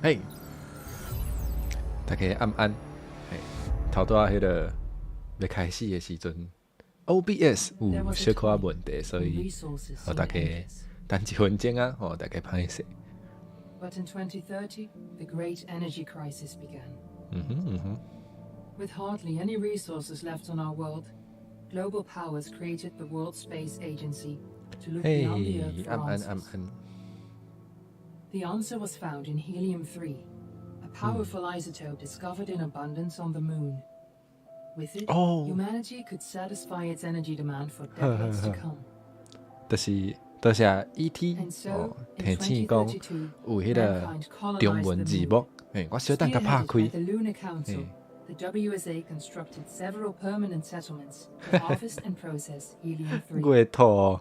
嘿，大家暗安。嘿，頭拄仔彼个欲開始的時陣，OBS 有小可仔問題，所以予大家等一分鐘啊，予大家歹勢。 But in 2030, the great energy crisis began. 嗯哼嗯哼。 With hardly any resources left on our world, global powers created the World Space Agency to look beyond the Earth for 暗安暗 answers. 安。 The answer was found in helium-3, a powerful isotope discovered in abundance on the moon. With it, humanity could satisfy its energy demand for decades to come. 就是多謝 E.T. 哦，提醒講有彼个中文字幕，嘿，我小等共拍開。 The Lunar Council, the WSA constructed several permanent settlements to harvest and process helium-3. 月兔，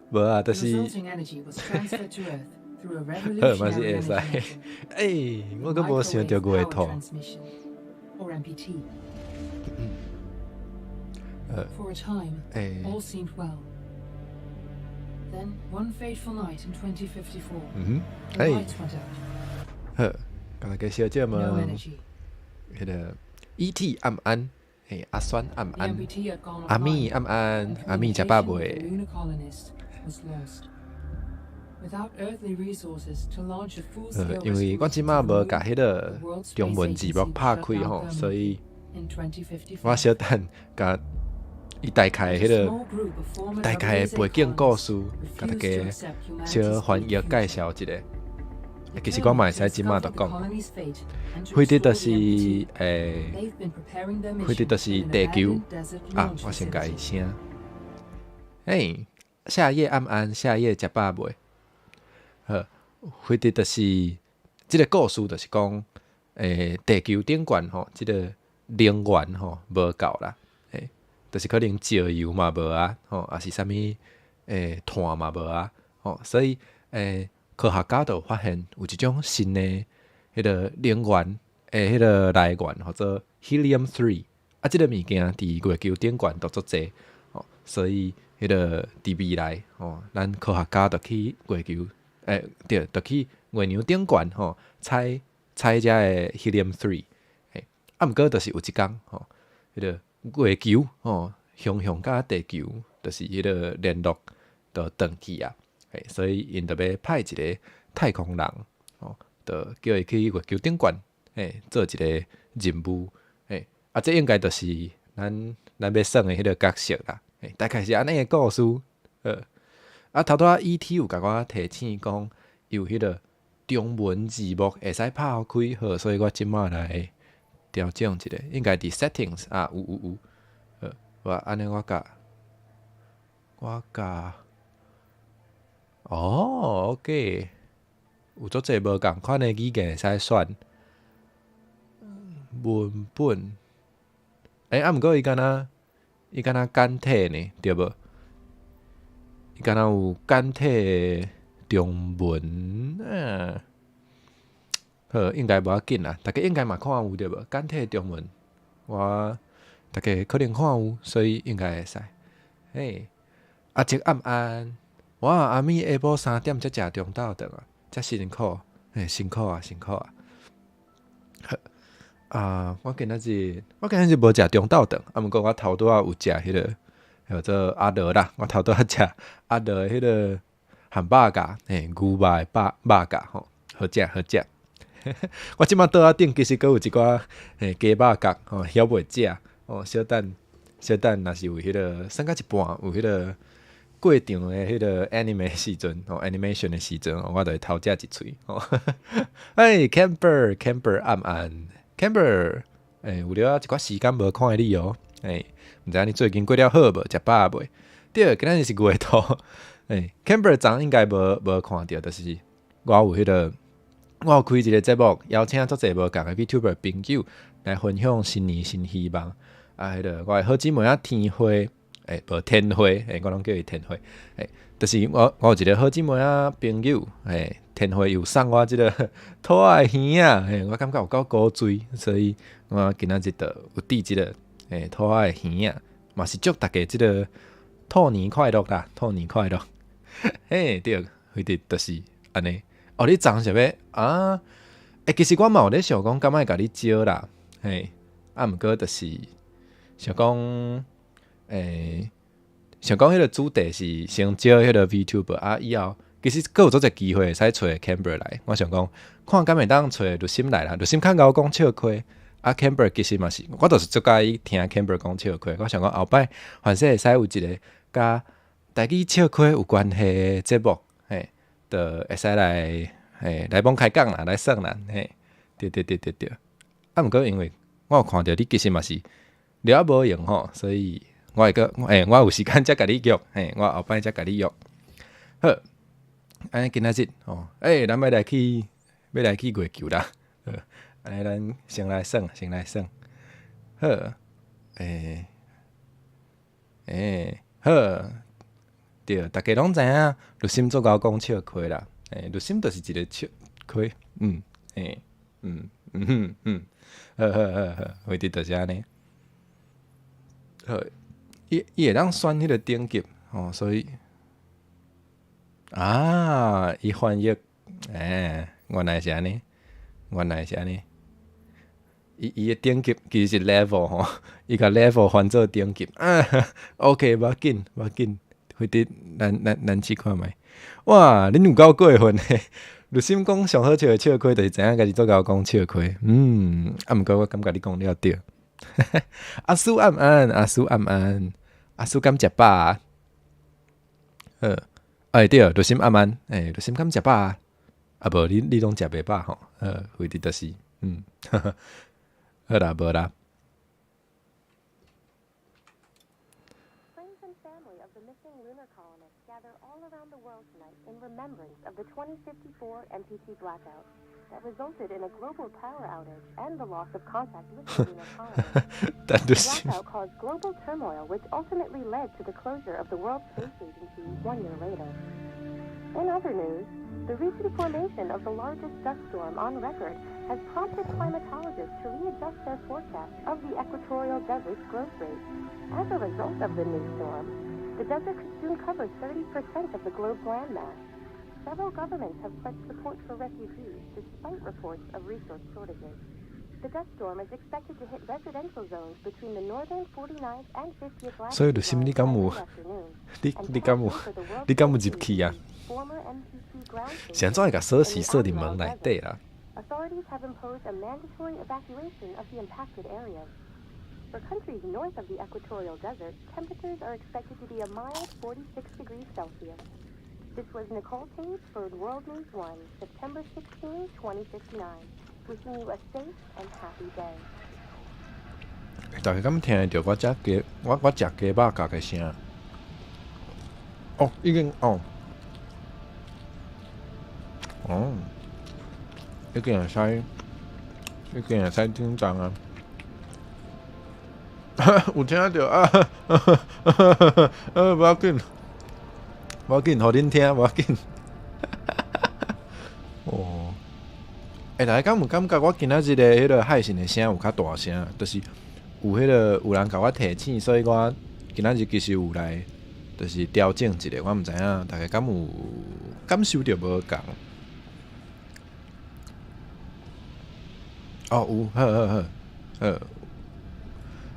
無啊，就是。 The resulting energy was transferred to Earth through a 好嘛是 revolutionary 會使 energy method. 欸，我閣無想著月 Microwave 兔 power。transmission, or MPT. For a time, all seemed well. Then, one fateful night in 2054, the lights went out. 好，共大家小姐 No 問， energy. 彼个 E.T. 暗安，嘿，阿酸暗 The 安， MPT had gone 阿米 offline, 暗安， and 阿米食飽 communication with the 未？ lunar colonists was lost. Without earthly resources to launch a full-scale 因為我這馬無共彼个中文字幕拍開吼，所以我小等共伊大概彼个大概的背景故事，共大家小翻譯介紹一下。其實我嘛會使這馬就講，飛佇就是欸，飛佇就是地球啊！我先共伊聲。嘿，夏夜暗安，夏夜食飽未？好，飛佇就是這个故事，就是講，欸，地球頂懸吼，這个能源吼無夠啦，欸，就是可能石油嘛無啊，吼，抑是啥物欸碳嘛無啊，吼，所以欸，科學家就發現有一種新的彼个能源的彼个來源，號做 helium three，啊，這个物件佇月球頂懸都足濟，吼，所以彼个佇未來吼，咱科學家就去月球，欸，對，就去月娘頂懸吼，採採遮个 helium three，嘿，啊，毋過就是有一工吼，彼个月球吼，雄雄佮地球就是彼个聯絡就斷去啊，嘿，所以𪜶就欲派一个太空人吼，就叫伊去月球頂懸，嘿，做一个任務，嘿，啊，這應該就是咱咱欲耍的彼个角色啦，嘿，大概是按呢个故事，好，啊，頭拄仔 E.T. 有共我提醒講有彼个中文字幕會使拍予開，好，所以我這馬來調整一下，應該佇 settings 啊，有有有，好，我按呢我共我共，哦，OK，有足濟無仝款的語言會使選，文本，欸，啊，毋過伊敢若伊敢若簡體呢，對無？伊敢若有簡體的中文啊？好，應該無要緊啦，大家應該嘛看有對無？簡體中文，我大家可能看有，所以應該會使。嘿，阿叔暗安，哇，阿咪下晡3點才食中晝頓啊，遮辛苦，嘿，辛苦啊，辛苦啊。好，啊，我今仔日無食中晝頓，啊，毋過我頭拄仔有食彼个叫做阿樂啦，我頭拄仔食阿樂的彼个漢堡夾，嘿，牛肉的肉肉夾吼，好食好食。我這馬桌仔頂其實閣有一寡嘿雞肉夾吼，猶未食哦，小等小等，若是有彼个耍到一半有彼个過場的彼个 anime 時陣吼，animation 的時陣，我就會偷食一喙吼。哎，Camper，Camper 暗暗，Camper，欸，有了一寡時間無看你哦，欸，毋知影你最近過了好無？食飽未？對，今仔日是月兔，欸，Camper 昨應該無無看著，就是我有彼个，我有開一個節目，邀請足濟無仝的 VTuber 朋友來分享新年新希望。啊，彼个我的好姊妹仔天花，欸，無天花，欸，我攏叫伊天花，欸，就是我我有一個好姊妹仔朋友，欸，天花有送我這個兔仔的耳仔，嘿，我感覺有夠古錐，所以我今仔日就有戴這個欸兔仔的耳仔，嘛是祝大家這個兔年快樂啦，兔年快樂，嘿，對，反正就是按呢。哦，你昨是欲啊？欸，其實我嘛有咧想講，敢愛共你招啦，嘿，啊，毋過就是想講，欸，想講彼个主題是先招彼个 VTuber 啊，以後其實閣有足濟機會會使揣 Camber 來。我想講，看敢會當揣律心來啦，律心較𠢕講笑話，啊，Camber 其實嘛是，我就是足佮意聽 Camber 講笑話。我想講後擺凡勢會使有一个佮台語笑話有關係的節目，嘿，就會使來，嘿，來幫開講啦，來耍啦，嘿，對對對對對。啊，毋過因為我有看著你其實嘛是了無閒吼，所以我會閣，欸，我有時間才共你約，嘿，我後擺才共你約。好，按呢今仔日吼，欸，咱欲來去，欲來去月球啦。好，按呢咱先來耍，先來耍。好，欸，欸，好，對，逐家攏知影，律心足𠢕講笑話啦。欸，律心就是一个笑話，嗯，欸，嗯，嗯哼，嗯，好好好好，回佇就是按呢。好，伊伊會當選彼个等級，吼，所以，啊，伊翻譯，欸，原來是按呢，原來是按呢。伊伊的等級其實是 level 吼，伊共 level 翻做等級，啊，OK，無要緊，無要緊，回佇咱咱咱試看覓。哇，恁有夠過分的！律心講上好笑的笑話，就是知影家己足𠢕講笑話。嗯，啊，毋過我感覺你講了對。阿蘇暗安，阿蘇暗安，阿蘇敢食飽？好，欸對，律心暗安，欸，律心敢食飽？啊無，你你攏食袂飽吼？回佇就是，嗯，好啦，無啦。 Friends and family of the missing lunar colonists gather all around the world tonight in remembrance of the 2054 MPT blackout that resulted in a global power outage and the loss of contact with the lunar colonists. 但 The 就是 blackout caused global turmoil, which ultimately led to the closure of the World Space Agency one year later. In other news, the recent formation of the largest dust storm on record has prompted climatologists to readjust their forecast of the equatorial desert's growth rate. As a result of the new storm, the desert could soon cover 30% of the globe's landmass. Several governments have pledged support for refugees, despite reports of resource shortages. The dust storm is expected to hit residential zones between the northern 49th and 50th 所以就是你敢有，你你敢有，你敢有入去啊？是按怎會共鎖匙鎖佇門內底啦？ Authorities have imposed a mandatory evacuation of the impacted areas. For countries north of the equatorial desert, temperatures are expected to be a mild 46 degrees Celsius. This was Nicole Tate for World News 1, September 16, 2059. Wishing you a safe and happy day. 大家敢聽會著我食雞，我我食雞肉咬的聲？哦，已經哦，哦，已經會使，已經會使緊張啊！有聽著啊？無要緊，無要緊，予恁聽，無要緊。哦，欸，大家敢有感覺我今仔日的彼个海神的聲有較大聲？就是有彼个有人共我提醒，所以我今仔日其實有來，就是調整一下。我毋知影大家敢有感受著無仝？哦，有，好好好，好。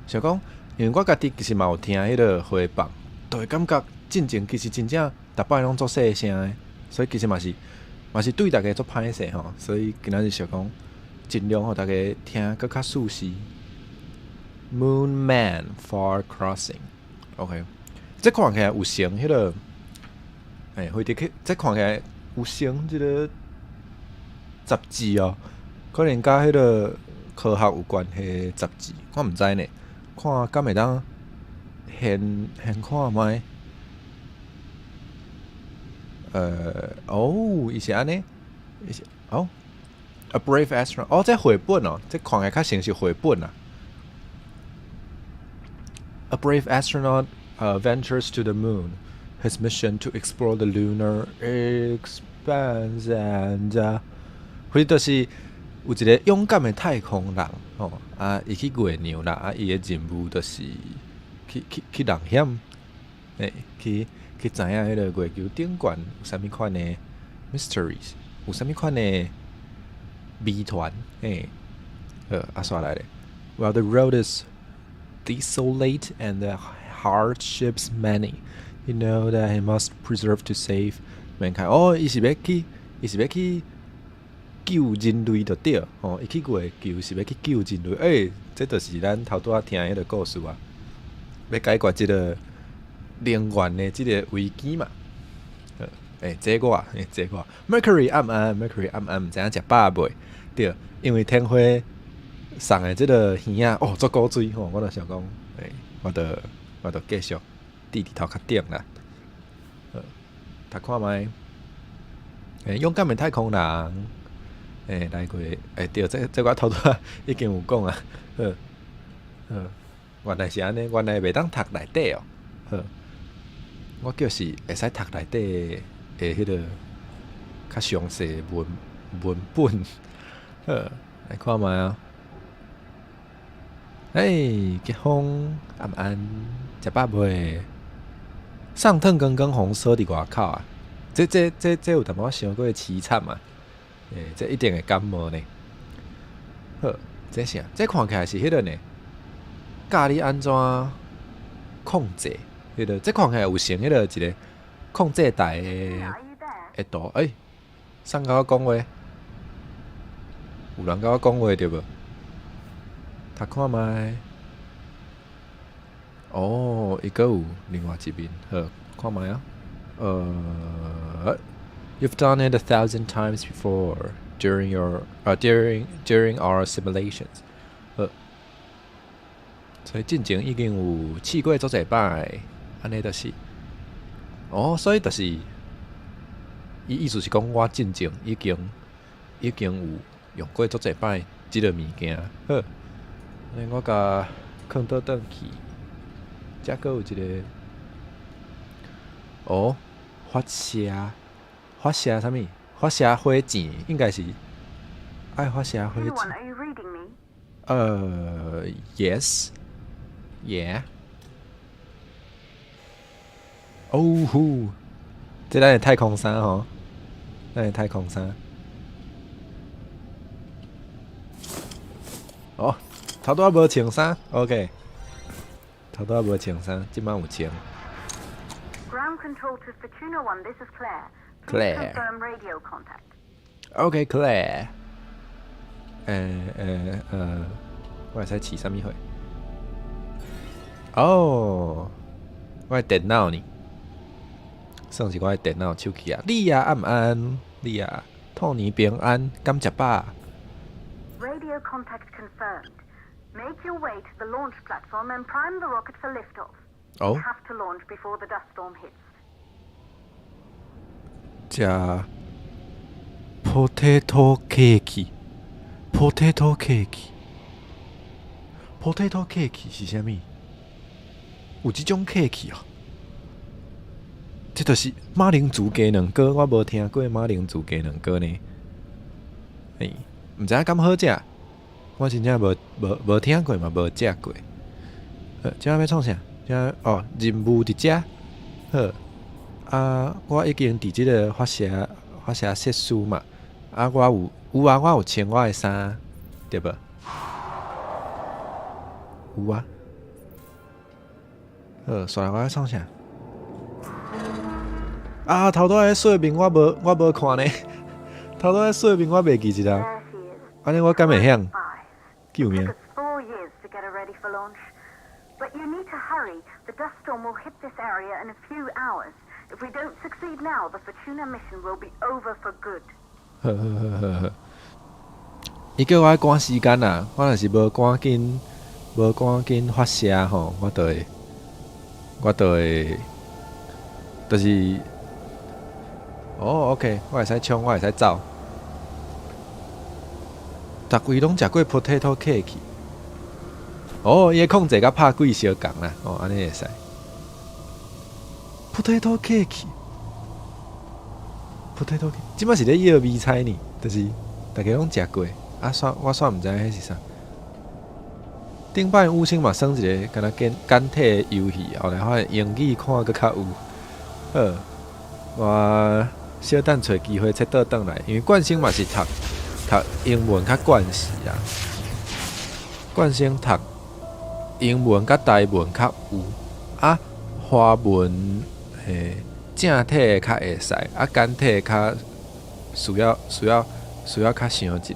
想講，因為我家己其實嘛有聽彼个回放，就會感覺進前其實真正逐擺攏足細聲的，所以其實嘛是嘛是對大家足歹勢吼，所以今仔日想講，盡量予大家聽閣較舒適。Moon Man Far Crossing，OK，這看起來有成彼个，欸，飛碟去，這看起來有成這个雜誌哦，可能佮彼个科學有關係的雜誌，我毋知呢。看敢會當現現看覓？哦，伊是按呢，伊是哦，A Brave Astronaut，哦，這繪本哦，這看起來較像是繪本啊。A brave astronaut ventures to the moon. His mission to explore the lunar expanse and 或者就是有一个勇敢的太空人吼，啊，伊去月娘啦，啊，伊的任務就是去去去冒險，欸，去去知影彼个月球頂懸有啥物款的 mysteries。有啥物款的謎團？嘿，好，啊，煞來咧。Well, the road is desolate and the hardships many. You know that he must persevere to save mankind. 哦，伊是欲去救人類就對，吼，伊去月球是欲去救人類。欸，這就是咱頭拄仔聽彼个故事啊，欲解決這个能源的這个危機嘛。欸，這我，欸，這我，Mercury 暗暗，Mercury 暗暗，毋知影食飽未？對，因為天花送的這个耳仔，哦，足古錐吼，我就想講，欸，我就繼續佇佇頭殼頂啦。好，讀看覓。欸，勇敢的太空人，欸，來過，欸，對，這我頭拄仔已經有講啊。好，好，原來是按呢，原來袂當讀內底哦。好，我叫是會使讀內底的彼个較詳細文本。好，來看覓啊。欸，結婚暗暗食飽未？上騰剛剛紅鎖佇外口啊！這有淡薄仔傷過悽慘啊！欸，這一定會感冒呢。好，這啥？這看起來是彼个呢？教你按怎控制彼个？這看起來有像彼個一个控制台的圖。欸，啥共我講話？有人共我講話對無？讀看覓。哦，伊閣有另外一面，好，看覓啊。You've done it a thousand times before during your during our simulations。好，所以進前已經有試過足濟擺，按呢就是，哦，所以就是，伊意思是講我進前已經有用過足濟擺這个物件。好，按呢我共囥倒轉去，遮閣有一个，哦，發射，發射啥物？發射火箭，應該是愛發射火箭。Yes，yeah。哦呼，這咱的太空衫吼，咱的太空衫。哦，頭拄仔無穿衫，OK。頭拄仔無穿衫，這擺有穿。 Ground control to Fortuna One, this is Claire. Claire. Confirm radio contact. OK, Claire. 我會使試啥物貨？哦，我的電腦呢？算是我的電腦手機啊。你啊，安毋安？你啊，兔年平安，敢食飽？ Radio contact confirmed. Make your way to the launch platform and prime the rocket for liftoff. 哦。 We have to launch before the dust storm hits. 食 potato cake，potato cake，potato cake 是啥物？有這種 cake 哦？這就是馬鈴薯雞卵糕，我無聽過馬鈴薯雞卵糕呢。欸，毋知影敢好食？我真正無聽過嘛，無食過。好，這欲創啥？這哦，任務佇遮。好，啊，我已經佇這个發射設施嘛。啊，我有啊，我有穿我的衫，對無？有啊。好，煞來我欲創啥？啊，頭拄仔說明我無看呢。頭拄仔說明我袂記一下。按呢我敢會曉？救命！ But you need to hurry. The dust storm will hit this area in a few hours. If we don't succeed now, the Fortuna mission will be over for good. 好好好好好。伊叫我趕時間啊！我若是無趕緊發射吼，我就會，就是，哦，OK，我會使衝，我會使走。逐位攏食過 potato cake。哦，伊的控制佮拍鬼相仝啦，哦，按呢會使。Potato cake，potato cake，這擺是咧搖米菜呢，就是逐家攏食過，啊，煞我煞毋知彼是啥。頂擺五星嘛算一个敢若簡體的遊戲，後來發現英語看閣較有。好，我小等揣機會𨑨迌轉來，因為冠生嘛是讀讀英文較慣勢啊。冠生讀英文佮台文較有，啊，華文嘿正體的較會使，啊簡體的較需要需要需要較想一下。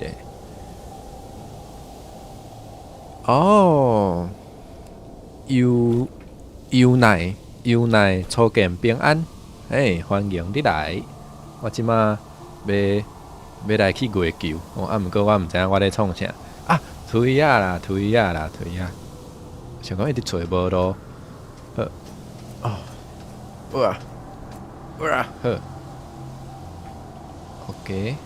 哦，尤尤奈尤奈初見平安，嘿，歡迎你來。我這馬欲欲來去月球，哦，啊，毋過我毋知影我咧創啥。啊，推仔啦，推仔啦，推仔。想講一直揣無路，好，哦，哇，哇，好，OK。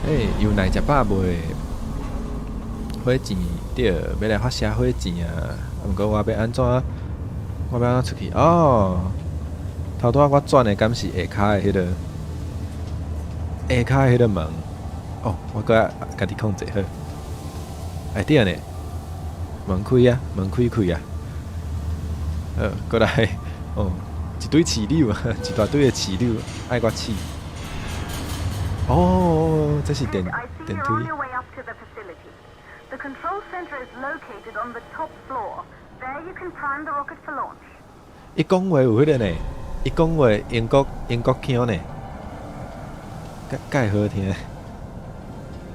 嘿，牛奶食飽未？火箭對，欲來發射火箭啊！毋過我欲按怎？我欲按怎出去？哦，頭拄仔我轉的敢是下跤的彼個？下跤的彼個門？哦，我閣愛家己控制好。哎對呢，門開啊，門開開啊。好，過來，哦，一堆刺瘤啊，一大堆的刺瘤，愛我刺。哦，這是電電梯。 The control center is located on the top floor. There you can prime the rocket for launch. 伊講話有彼個呢？伊講話英國英國腔呢？蓋蓋好聽。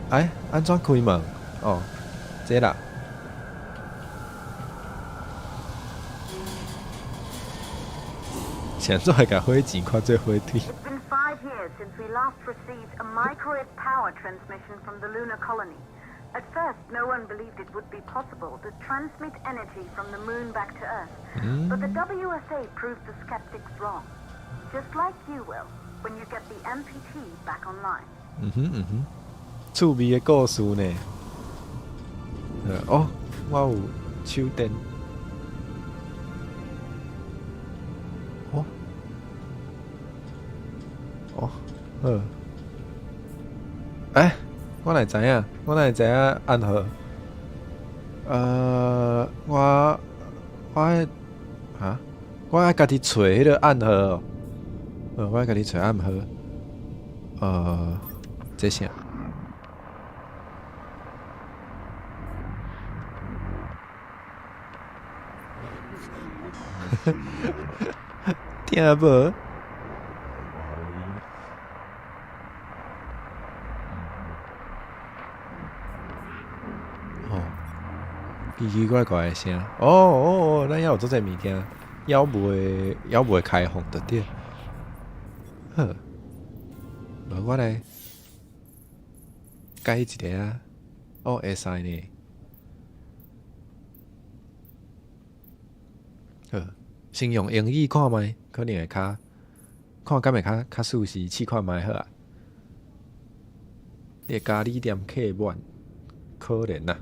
哎，按怎開門？哦，這啦。是按怎會共火箭看做火腿？ It's been 5 years since we last received a microwave power transmission from the lunar colony. At first, no one believed it would be possible to transmit energy from the moon back to Earth. But the WSA proved the skeptics wrong. Just like you will when you get the MPT back online. 嗯哼嗯哼，趣味的故事呢？哦，我有手電。哦，哦，好。欸，我哪會知影？我哪會知影暗號？我我愛哈？我愛家己揣彼個暗號哦。我愛家己揣暗號。這啥？聽無？哦，奇奇怪怪的聲。哦哦哦，咱遐有足濟物件，猶未猶未開放就對。好，無我來改一下啊。哦，會使呢。好，先用英語看覓，可能會較看敢會較較舒適，試看覓好啊。你的咖喱店客滿，可憐啊。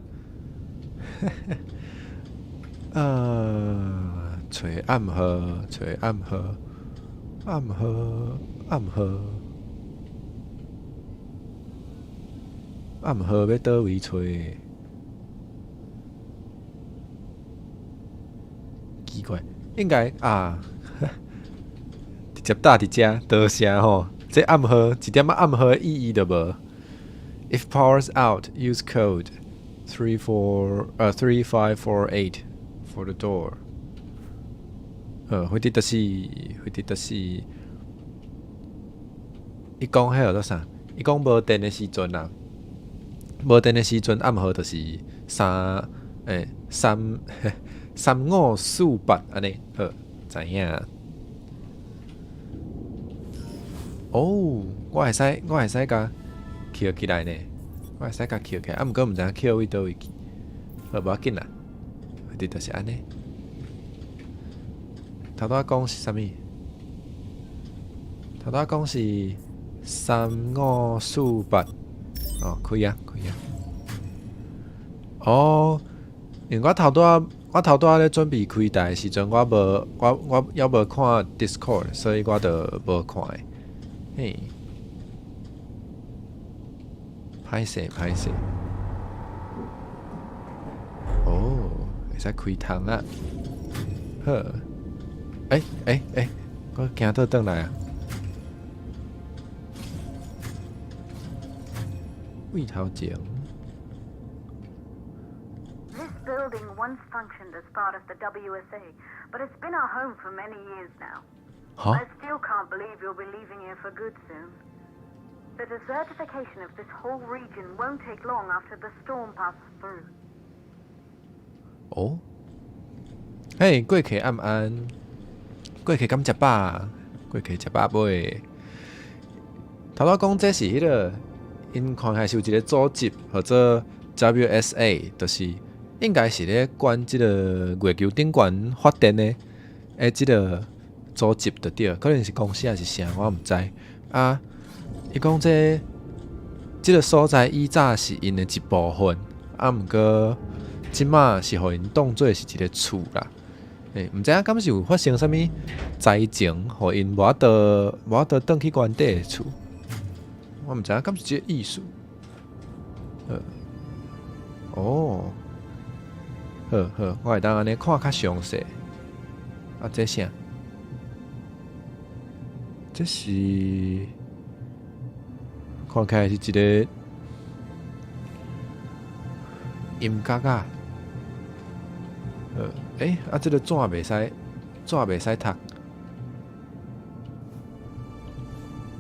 揣暗號，揣暗號，暗號，暗號，暗號欲佗位揣？奇怪，應該啊，直接打佇遮，多謝吼。這暗號一點仔暗號的意義都無。If power's out, use code 34 3548 for the door。反正就是，反正就是，伊講彼個做啥？伊講無電的時陣啊，無電的時陣暗號就是三欸三三五四八按呢，好，知影。哦，我會使，我會使共抾起來呢，我會使共抾起來，啊，毋過毋知影抾位佗位去，好，無要緊啦，反正就是按呢。頭拄仔講是啥物？頭拄仔講是三五四八，哦，開啊，開啊。哦，因為我頭拄仔，我頭拄仔咧準備開台的時陣，我無，我我猶無看 Discord，所以我就無看。嘿，歹勢歹勢。哦，會使開窗啊。好。欸欸欸，我行倒轉來啊！位頭前。 This building once functioned as part of the WSA, but it's been our home for many years now. 哈 I still can't believe you'll be leaving here for good soon. The desertification of this whole region won't take long after the storm passes through. 哦，嘿，過客暗安，過客敢食飽？過客食飽未？頭拄講這是彼個，𪜶看起來是有一個組織，號做 WSA，就是應該是咧管這個月球頂懸發電的，的這個組織就對，可能是公司還是啥，我毋知。啊，伊講這這個所在以早是𪜶的一部分，啊，毋過這馬是予𪜶當做是一個厝啦。欸，毋知影敢是有發生啥物災情，予𪜶無法度無法度轉去原底的厝。我毋知影敢是這個意思。好，哦，好好，我會當按呢看較詳細。啊，這啥？這是看起來是一個音角啊。欸，啊，這個紙袂使，紙袂使讀。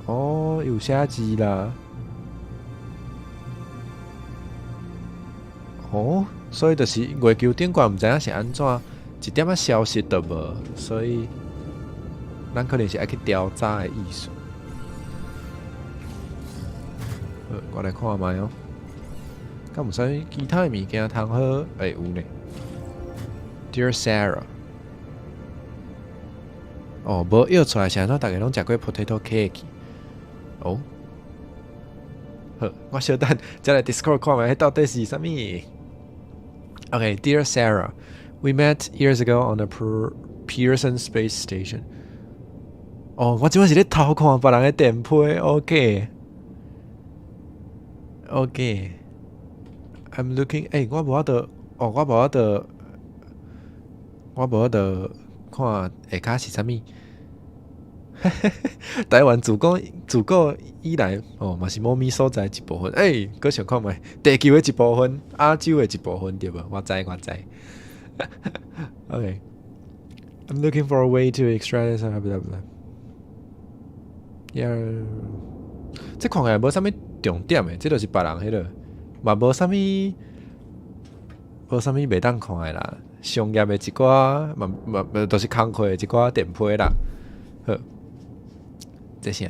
哦，有寫字啦。哦，所以就是月球頂懸毋知影是按怎，一點仔消息都無，所以咱可能是愛去調查的意思。好，我來看覓哦。敢有啥物其他的物件通好？欸，有呢。Dear Sarah，哦，無約出來是按怎？逐家攏食過 potato cake。哦，好，我小等再來 Discord 看覓，彼到底是啥物？Okay, dear Sarah, we met years ago on the Pearson Space Station. 哦，我這擺是咧偷看別人的電批。OK，OK。I'm looking，欸，我無法度，哦，我無法度，我無法度看下跤是啥物。台灣自古以來，哦，嘛是某物所在一部分。欸，閣想看覓，地球的一部分，亞洲的一部分，對無？我知，我知。OK，I'm looking for a way to extract this. Blah blah blah. Yeah，這看起來無啥物重點的，這就是別人彼個，嘛無啥物，無啥物袂當看的啦。商業的一寡，嘛嘛，就是工課的一寡電批啦。好，這啥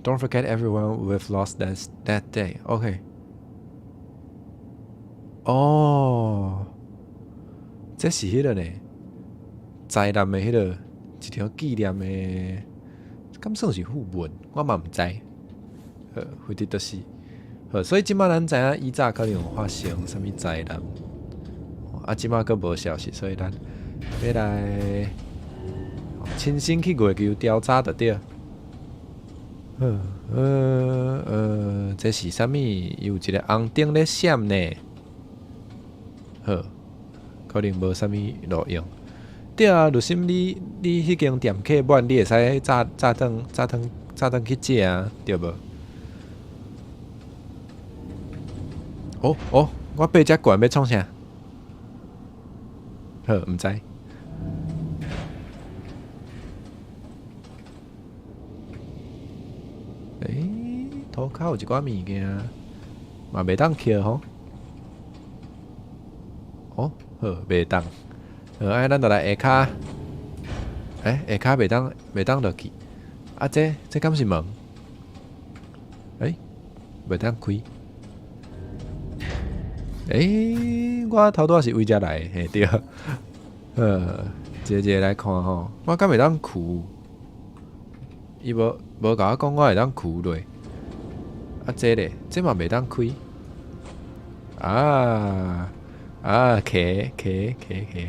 ？Don't forget everyone we've lost that day. OK。哦，這是彼個呢，災難的彼個一條紀念的，敢算是訃聞？我嘛毋知。好，反正就是，好，所以這馬咱知影以早可能有發生啥物災難，啊，這馬閣無消息，所以咱欲來親身去月球調查就對。這是啥物？有一個紅燈咧閃呢。好，可能無啥物路用。對啊，律師你彼間店客滿，你會使早早轉早轉早轉去食啊，對無？哦哦，我爬遮懸欲創啥？好，毋知。欸，塗跤有一寡物件，嘛袂當抾吼。哦，好，袂當。好，按呢咱就來下跤。欸，下跤袂當，袂當落去。啊，這這敢是門？欸，袂當開。欸，我頭拄仔是為遮來的，嘿對。一個一個來看吼，我敢袂當跍？伊無無共我講，我會當跍落。啊，這咧，這嘛袂當開。啊啊，騎騎騎騎。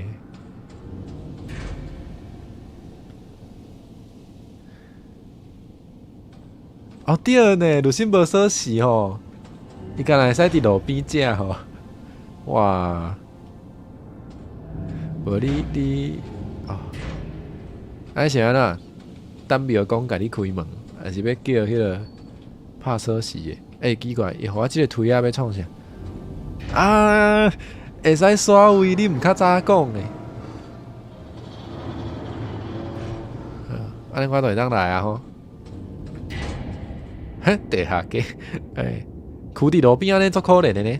哦對呢，律師無鎖匙吼，伊敢若會使佇路邊食吼。哇！無你你哦，啊是按怎？等庙公共你开门，还是欲叫彼个拍锁匙的？欸，奇怪，伊予我這个推仔欲创啥？啊，會使刷位，你毋較早講呢？按呢我就會當來啊吼！嘿，地下街，欸，跍佇路邊按呢足可憐的呢。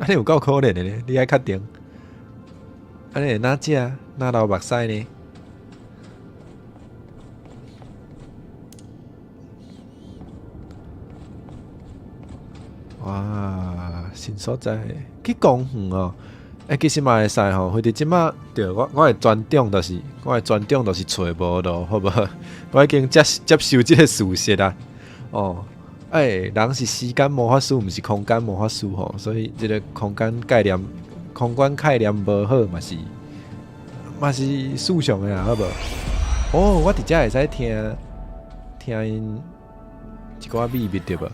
按呢有夠可憐的呢，你愛確定？按呢會哪食？哪流目屎呢？哇，新所在，去公園哦。欸，其實嘛會使吼，反正這馬對我我的專長就是我的專長就是揣無路，好無？我已經接接受這个事實啊。哦，欸，人是時間魔法師，毋是空間魔法師吼，所以這个空間概念、空間概念無好嘛是嘛是思想的啦，好無？哦，我佇遮會使聽聽𪜶一寡秘密對無？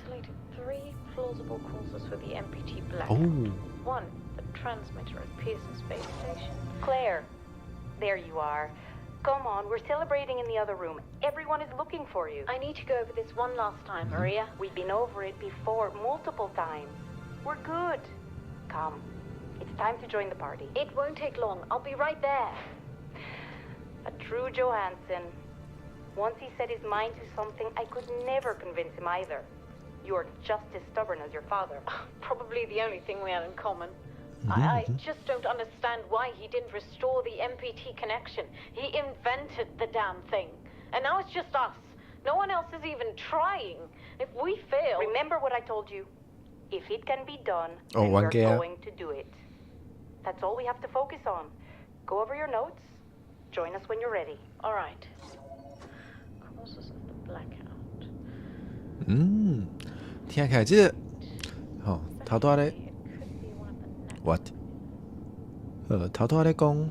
哦。 Transmitter at Pearson Space Station. Claire, there you are. Come on, we're celebrating in the other room. Everyone is looking for you. I need to go over this one last time, Maria. We've been over it before, multiple times. We're good. Come. It's time to join the party. It won't take long. I'll be right there. A true Johansson. Once he set his mind to something, I could never convince him either. You're just as stubborn as your father. Probably the only thing we had in common. I just don't understand why he didn't restore the MPT connection. He invented the damn thing. And now it's just us. No one else is even trying. If we fail. Remember what I told you. If it can be done, then we're going to do it. That's all we have to focus on. Go over your notes. Join us when you're ready. All right. Causes of the blackout. 嗯，聽起來這個，吼，頭拄仔咧。What？頭拄仔咧講，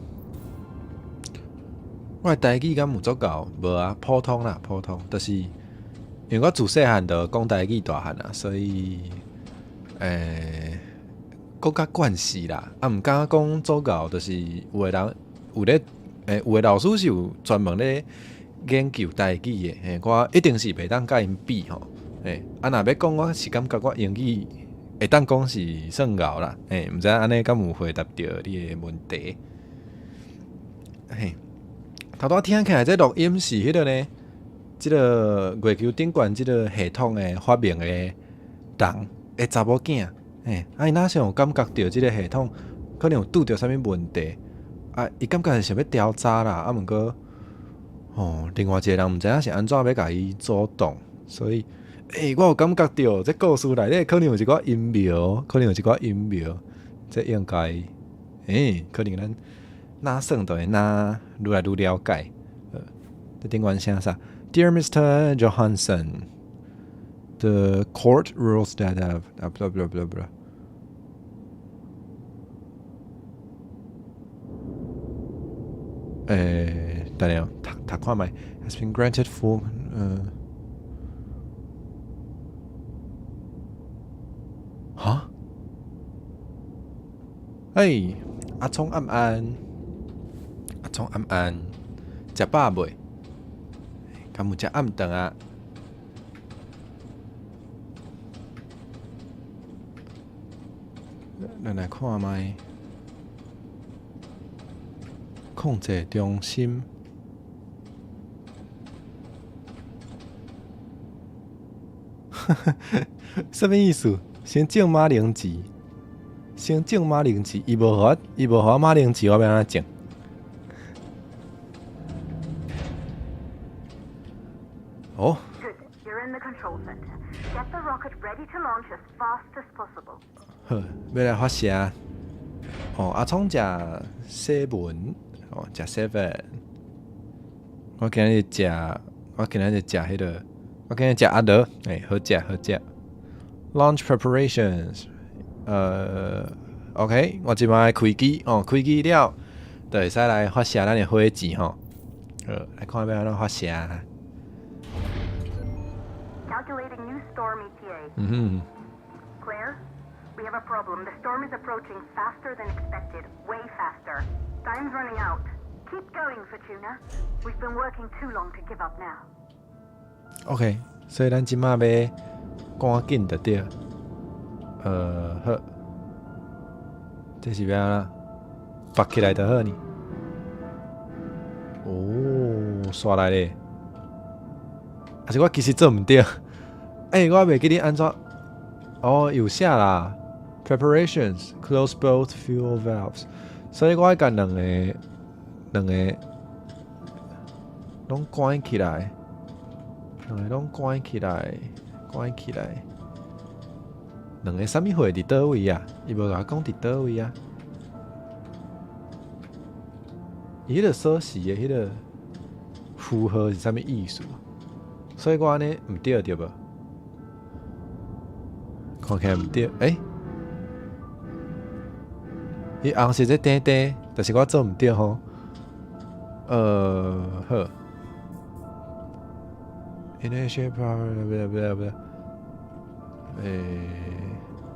我的台語敢有足夠？無啊，普通啦，普通，就是因為我自細漢就講台語大漢啊，所以，閣較慣勢啦。啊，毋敢講足夠，就是有的人有咧，有的老師是有專門咧研究台語的，嘿，我一定是袂當佮𪜶比吼，嘿，啊，若欲講，我是感覺我英語會當講是算𠢕啦，嘿，毋知按呢敢有回答著你的問題？嘿，頭拄仔聽起來這錄音是彼個呢？這个月球頂懸這个系統的發明的人的查某囝，嘿，啊，伊若像有感覺著這个系統可能有拄著啥物問題，啊，伊感覺是想欲調查啦，啊，毋過，吼，另外一個人毋知影是按怎欲共伊阻擋，所以，欸，我有感覺著這故事內底可能有一寡陰謀，可能有一寡陰謀，這應該，欸，可能咱哪算就會哪愈來愈了解。這頂懸寫啥？Dear Mr. Johansson, the court rules that have blah blah blah blah. 欸，等下，讀讀看覓，has been granted full，哈？欸，阿聰暗暗，阿聰暗暗，食飽未？敢有食暗頓啊？咱來看覓，控制中心。啥物意思？先種馬鈴薯，先種馬鈴薯，伊無予我，伊無予我馬鈴薯，我欲按怎種？哦。 Good. You're in the control center. Get the rocket ready to launch as fast as possible. 好，欲來發射。哦，阿聰食 seven，哦，食 seven。我今日食，我今日食彼个，我今日食阿樂，欸，好食好食。Launch preparations，OK，我這擺開機，哦，開機了，就會使來發射咱的火箭吼。好，來看欲按怎發射。 Calculating new storm ETA. 嗯哼。 Claire, we have a problem. The storm is approaching faster than expected, way faster. Time's running out. Keep going, Fortuna. We've been working too long to give up now. OK，所以咱這馬欲趕緊就對。好，這是欲按怎？拔起來就好呢。哦，煞來咧。還是我其實做毋對？欸，我袂記得按怎。哦，有寫啦。Preparations close both fuel valves。所以我愛共兩個攏關起來，兩个攏關起來，關起來。兩个啥物貨佇佗位啊？伊無共我講佇佗位啊？伊彼个鎖匙的彼个符號是啥物意思？所以我按呢毋對對無？看起來毋對，欸？伊紅色這短短，但是我做毋對吼。好。Initial power，不不不，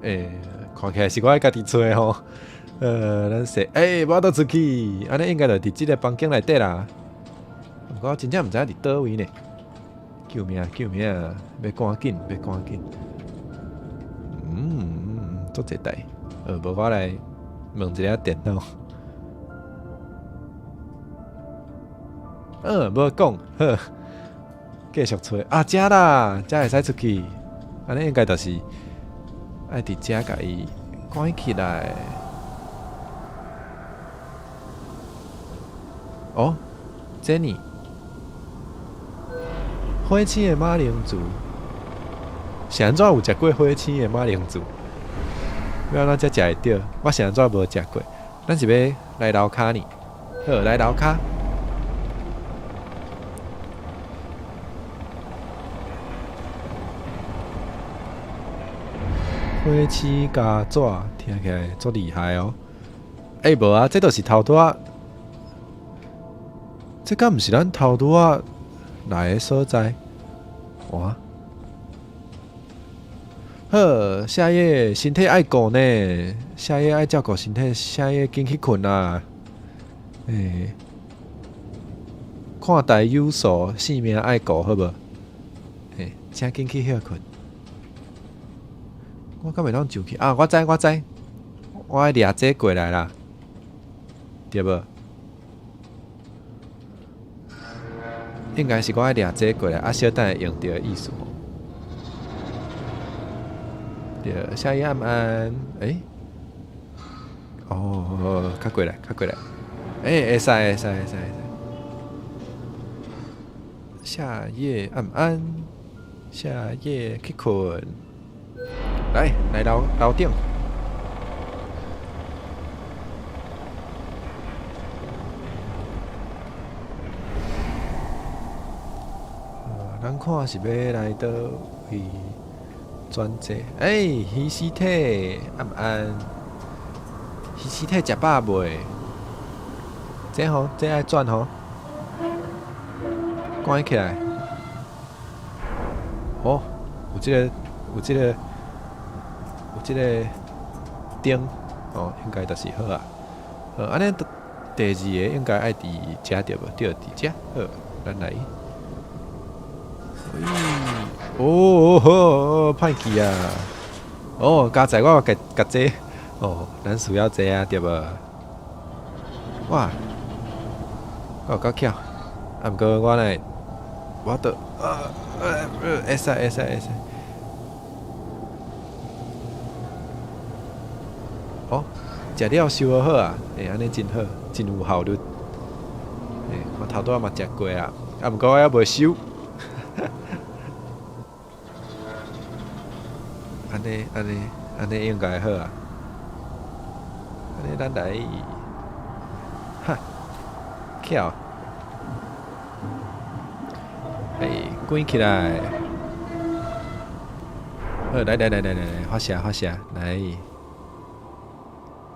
欸，看起來是我愛家己揣吼。咱說，欸，無法度出去，按呢應該就佇這个房間內底啦。毋過我真正毋知影佇佗位呢。救命！救命！欲趕緊，欲趕緊。足濟台。無我來問一下電腦。無講，好，繼續揣。啊，遮啦，遮會使出去。按呢應該就是愛佇遮共伊關起來。哦，這呢？火星的馬鈴薯，是按怎有食過火星的馬鈴薯？欲按怎才食會著？我是按怎無食過？咱是欲來樓跤呢？好，來樓跤。火星膠紙聽起來足厲害哦！欸，無啊，這就是頭拄仔，這敢毋是咱頭拄仔來的所在？哇！好，夏夜身體愛顧呢，夏夜愛照顧身體，夏夜緊去睏啦。欸，看大有數，性命愛顧好無？欸，請緊去歇睏。我敢會當上去啊？我知我知，我愛掠這過來啦，對無？應該是我愛掠這過來，啊，小等會用著的意思吼。對，夏夜暗暗，欸？哦，較過來，較過來，欸，會使會使會使會使。夏夜暗暗，夏夜去睏。來，來樓樓頂。咱看是欲來佗位轉這？欸，魚屍體暗暗，魚屍體食飽未？這吼，這愛轉吼，關起來。哦，有這個，有這個，有這個燈哦，應該就是好啊。好，按呢第二個應該愛佇遮對無？對，佇遮。好，咱來。哦好，歹去啊！哦，加載我共共這，哦，咱需要這啊，對無？哇，有夠巧，啊，毋過我來，我著，會使會使會使。哦，食了收好啊，欸，按呢真好，真有效率。欸，我頭拄仔嘛食過啊，啊，毋過我猶未收。按呢按呢按呢應該好啊。按呢咱來，哈，巧。欸，關起來。好，來來來來來來，發射發射，來。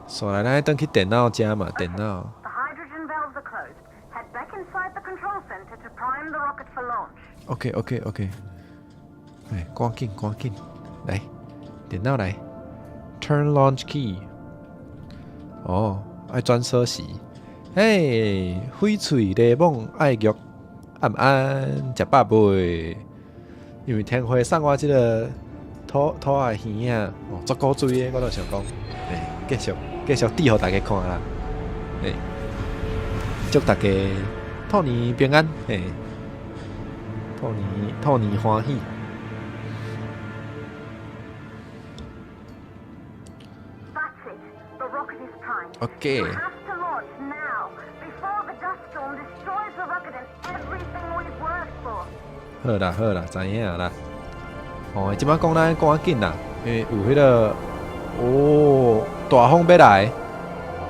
煞來，咱轉去電腦遮嘛，電腦。 The hydrogen valves are closed. Head back inside the control center to prime the rocket for launch. OK OK OK。欸，趕緊趕緊，來，電腦來，Turn launch key。哦，愛轉鎖匙，嘿，翡翠檸檬愛玉暗暗食飽未？因為天花送我這个土土仔耳仔，哦，足古錐的，我就想講，欸，繼續繼續佇予大家看啦。欸，祝大家兔年平安，嘿，兔年兔年歡喜。 That's it. The rocket is primed. OK. You have to launch now, before the dust storm destroys the rocket and everything we've worked for. 好啦好啦，知影啦。哦，這擺講咱趕緊啦，因為有彼个哦，大風欲來，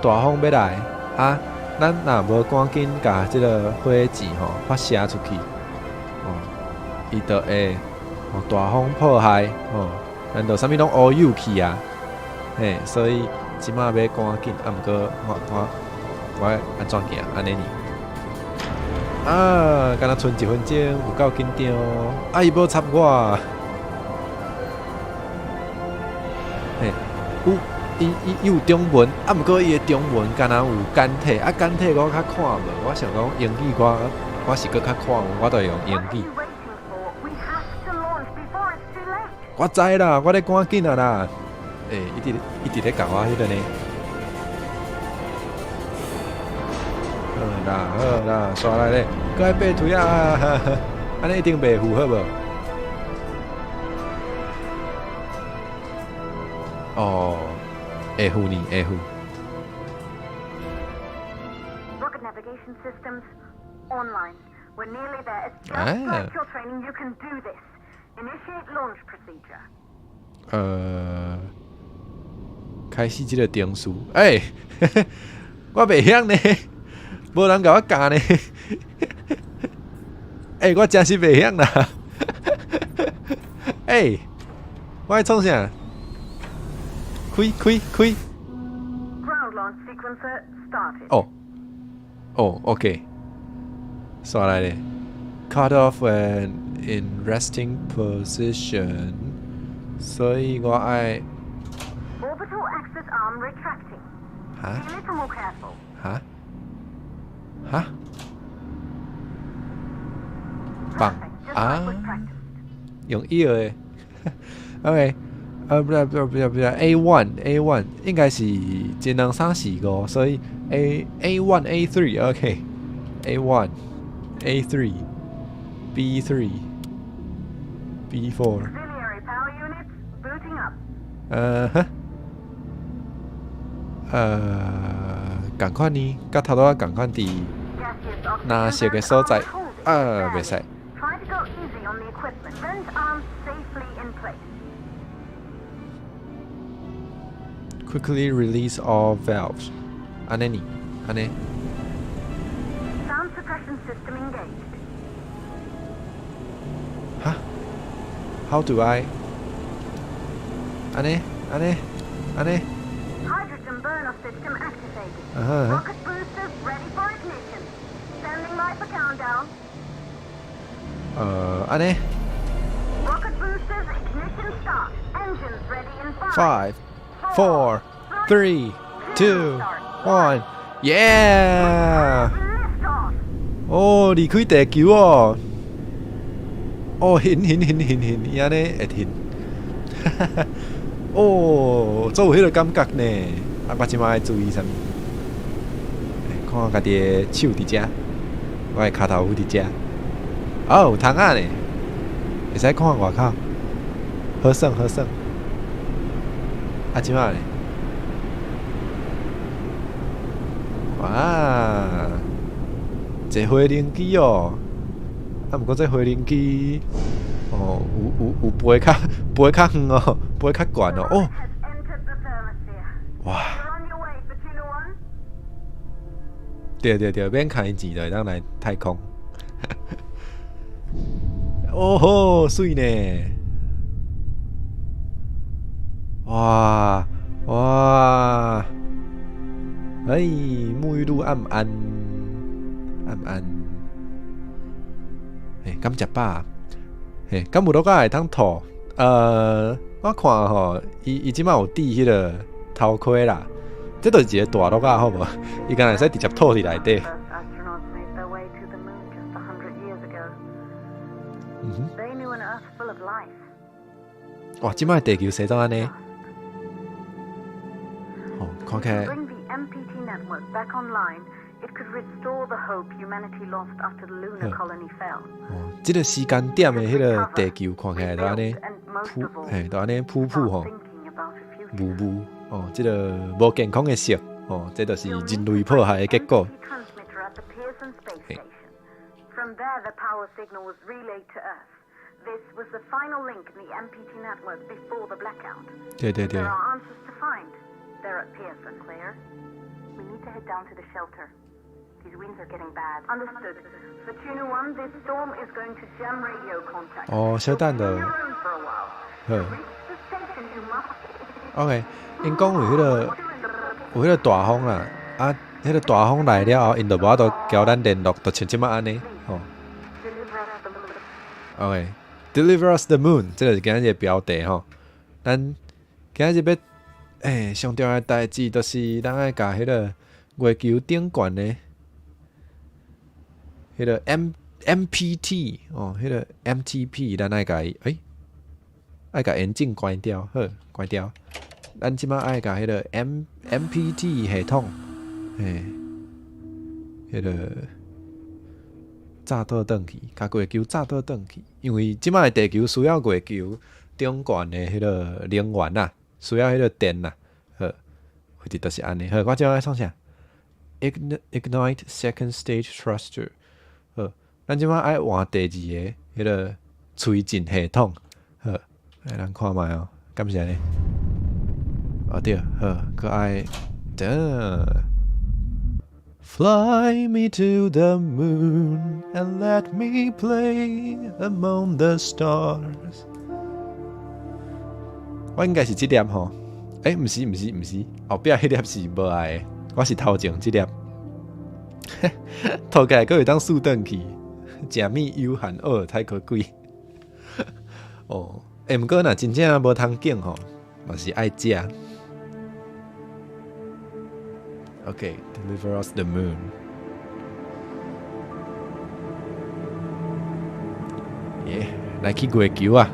大風欲來啊！咱若無趕緊共這个火箭吼發射出去，哦，伊就會哦大風破壞哦，咱就啥物攏烏有去啊！嘿，所以這擺欲趕緊，啊，毋過我我我按怎行按呢爾？啊，敢若賰一分鐘，有夠緊張。啊，伊無插我。嘿，有伊伊伊有中文，啊，毋過伊的中文敢若有簡體，啊，簡體我較看無。我想講英語我我是閣較看有，我就會用英 What are 語。 you waiting for? We have to launch before it's too late. 我知啦，我咧趕緊啊啦。欸，一直一直咧共我彼个呢。好啦好啦，煞來咧，閣愛爬梯啊！按呢一定袂赴好無？哦，會赴呢，會赴。 Rocket navigation systems online. We're nearly there. It's just Ah. like your training. You can do this. Initiate launch procedure. 開始這个程序。欸，我袂曉呢，無人共我教呢。欸，我真是袂曉啦。欸，我愛創啥？開開開！ Ground launch sequencer started. 哦，哦，OK，煞來咧。Cut off when in resting position，所以我愛 Orbital access arm retracting. 哈 Be a little more careful. 哈哈放 Perfect. Just 啊 like we practiced. 用搖的，OK，不對不對不對不對，A one A one 應該是一兩三四五，所以 A one A three OK A one A three B three B four Auxiliary power units booting up. 呃哼，仝款呢，佮頭拄仔仝款佇 Gaseous 藍色 oxygen 的所在 vents arms holding. 啊，袂使。 Try to go easy on the equipment. Vent arms safely in place. Quickly release all valves。按呢呢，按呢。 Sound suppression system engaged. 哈？How do I？按呢，按呢，按呢。 Hydrogen burn-off system activated. 啊哈啊哈 Rocket boosters ready for ignition. Standing by for countdown. 按呢。 Rocket boosters ignition start. Engines ready in five, Five, four, three, two, one. Yeah！ Lift off. 哦，離開地球哦。哦，眩眩眩眩眩，伊按呢會眩。哦，足有彼个感覺呢。啊，我這擺愛注意啥物？看家己的手佇遮，我的跤頭趺佇遮。哦，有窗仔呢，會使看外口。好耍好耍。啊，這擺呢？哇！坐飛行機哦，啊，毋過這飛行機哦，有有有飛較飛較遠哦，飛較懸哦，哦， Has entered the thermosphere. 哇！ You're on your way, Fortuna One. 對對對，免開錢就會當來太空。哦吼，媠呢！哇哇！哎，沐浴露按毋按？按毋按？欸，敢食飽？嘿，敢有落會通吐？我看吼，伊伊這擺有戴彼个頭盔啦，這就是一个大碌仔，好無？伊敢若會使直接吐佇內底。 First astronauts made their way to the moon just 100 years ago. They knew an Earth full of life. 哇！這擺地球生做按呢？哦，看起來 Bring the MPT network back online, it could restore the hope humanity lost after the lunar colony fell. 哦，這个時間點的彼个地球看起來就按呢噗，嘿，就按呢噗噗吼，霧霧哦，這个無健康的色哦，這就是人類破壞的結果。 Transmitter at the Pearson Space Station. From there, the power signal was relayed to Earth. This was the final link in the MPT network before the blackout. 對對對 There are answers to find. They're at Pearson. Claire, we need to head down to the shelter. These winds are getting bad. Understood. Fortuna 1, this storm is going to jam radio contact. 哦，小等著 You'll be on your own for a while. 好 To reach the station, you must ，OK，𪜶講有彼个大風啦，啊，彼个大風來了後，𪜶就無法度交咱聯絡，就像這擺按呢，吼。 deliver us the moon. OK，Deliver us the moon，這就是今仔日的標題吼。咱今仔日欲，上重要的代誌，就是咱愛共彼个月球頂懸的彼个 MPT 哦，彼个 MTP，咱愛共伊，愛共引擎關掉，好，關掉。咱這擺愛共彼个 MPT 系統，彼个炸倒轉去，共月球炸倒轉去，因為這擺地球需要月球頂懸的彼个能源啊，需要彼个電啊，好，或者就是按呢。好，我這擺愛創啥？Ignite second stage thruster。好，咱這擺愛換第二个彼个推進系統。好，來咱看覓哦，敢是按呢？哦對，好，閣愛等。Fly me to the moon and let me play among the stars。我應該是這粒吼，毋是毋是毋是，後壁彼粒是無愛的，我是頭前這粒。塗起來閣會當豎轉去，食物有限學太可貴。哦，毋過若真正無通揀吼，嘛是愛食。OK, deliver us the moon. 耶，來去月球啊！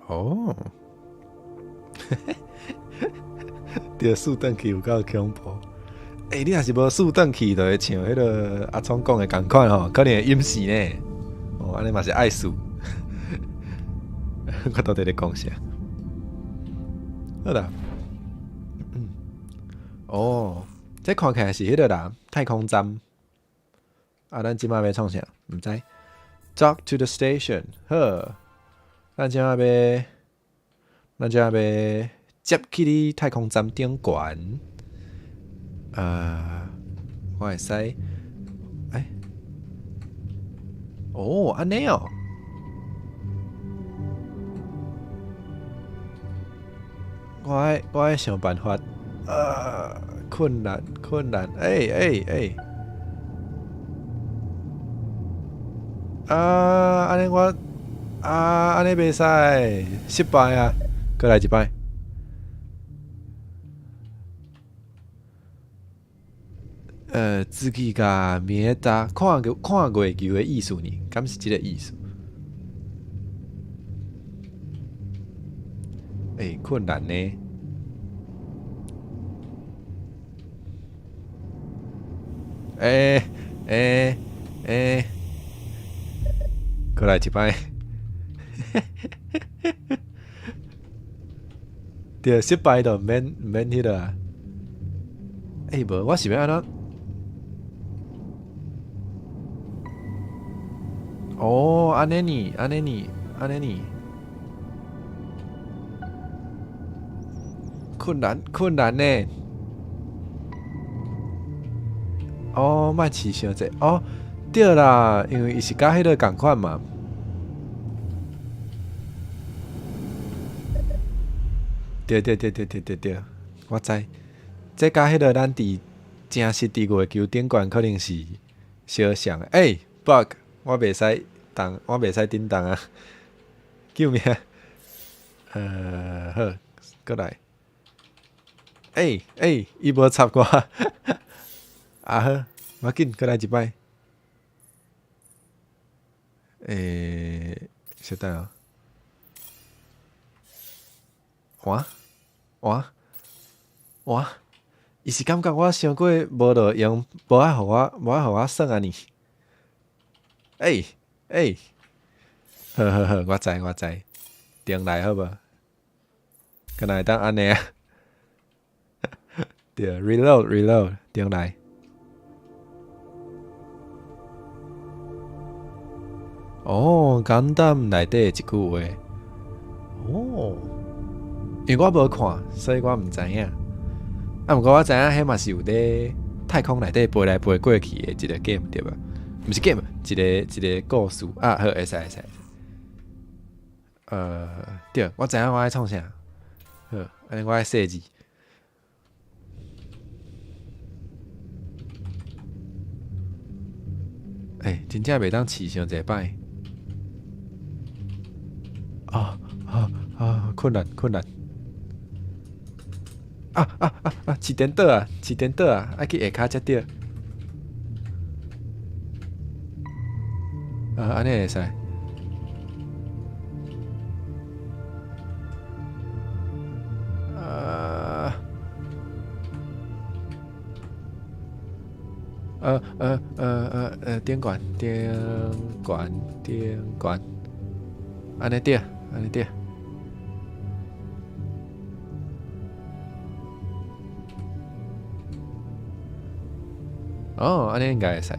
哦，對，豎轉去有夠恐怖。你若是無豎轉去，就會像彼个阿聰講的仝款吼，可能會淹死呢。哦，按呢嘛是愛豎。我到底咧講啥？好啦，哦，這看起來是彼个啦，太空站。啊，咱這擺欲創啥？毋知。Dock to the station。好，咱這擺欲接去佇太空站頂懸。我會使，哦，按呢哦，我愛想辦法，困難困難，啊，按呢我，啊，按呢袂使，失敗啊，閣來一擺。自己共明達看看月球的意思呢？敢是這个意思？困難呢？閣來一擺。對，失敗就毋免毋免彼个啊。無，我是欲按怎？哦，按呢呢，按呢呢，按呢呢。困難困難呢。哦，莫試傷濟。哦，對啦，因為伊是佮彼个仝款嘛。對對對對對對對，我知。這佮彼个咱佇誠實佇月球頂懸可能是相像的。欸，bug，我袂使動，我袂使振動啊！救命！好，閣來。欸欸，伊無插我。啊好，無要緊，閣來一擺。欸，稍等哦。哇哇哇！伊是感覺我傷過無路用，無愛予我，無愛予我耍啊呢？欸欸，好好好，我知我知，重來好無？敢若會當按呢啊？對，reload reload，重來。哦，簡單內底一句話。哦，因為我無看，所以我毋知影。啊，毋過我知影，彼嘛是有咧太空內底飛來飛過去的一個 game 對無？毋是 game，一個一個故事啊。好，會使會使。對，我知影我愛創啥。好，按呢我愛設置。欸，真正袂當試傷濟擺。啊啊啊！困難困難。啊啊啊啊！飼顛倒啊！飼顛倒啊！愛去下跤才對。啊，按呢會使。啊。頂懸頂懸頂懸，按呢對，按呢對。哦，按呢應該會使。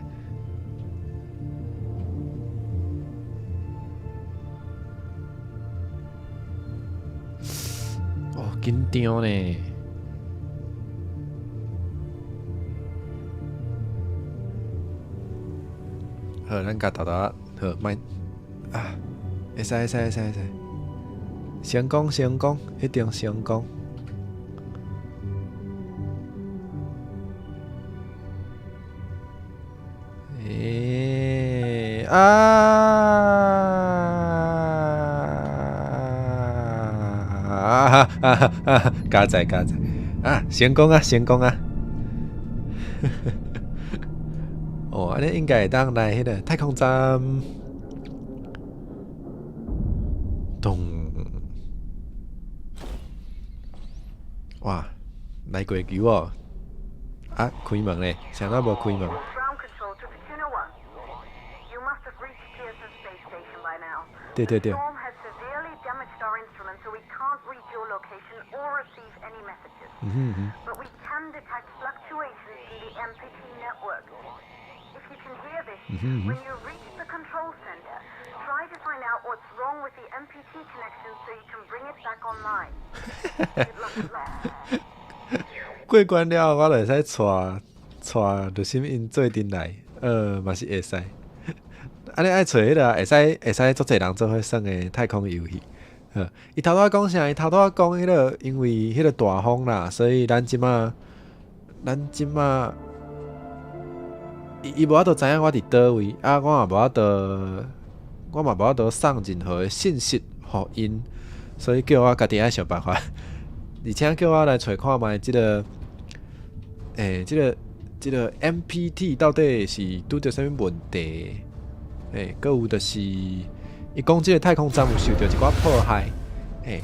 哦，緊張呢。好，咱共豆豆仔，好，莫啊，會使會使會使會使，成功成功，一定成功。欸啊！啊啊啊！加載加載啊！成功啊成功啊！哦，按呢應該會當來彼個太空站。咚！哇，來月球哦！啊，開門咧，啥物無開門？對對對。嗯哼嗯。嗯哼嗯。過關了，我就會使帶帶熱心𪜶做陣來，嘛是會使。按呢愛揣彼個，會使會使足濟人做伙耍的太空遊戲。伊頭拄仔講啥？伊頭拄仔講彼個，因為彼個大風啦，所以咱這馬咱這馬，伊伊無法度知影我佇佗位，啊，我嘛無法度，我嘛無法度送任何的信息予𪜶，所以叫我家己愛想辦法。而且叫我來揣看覓這個，欸，這個這個 MPT 到底是拄著啥物問題？欸，閣有就是，伊講這個太空站有受著一寡破壞，欸，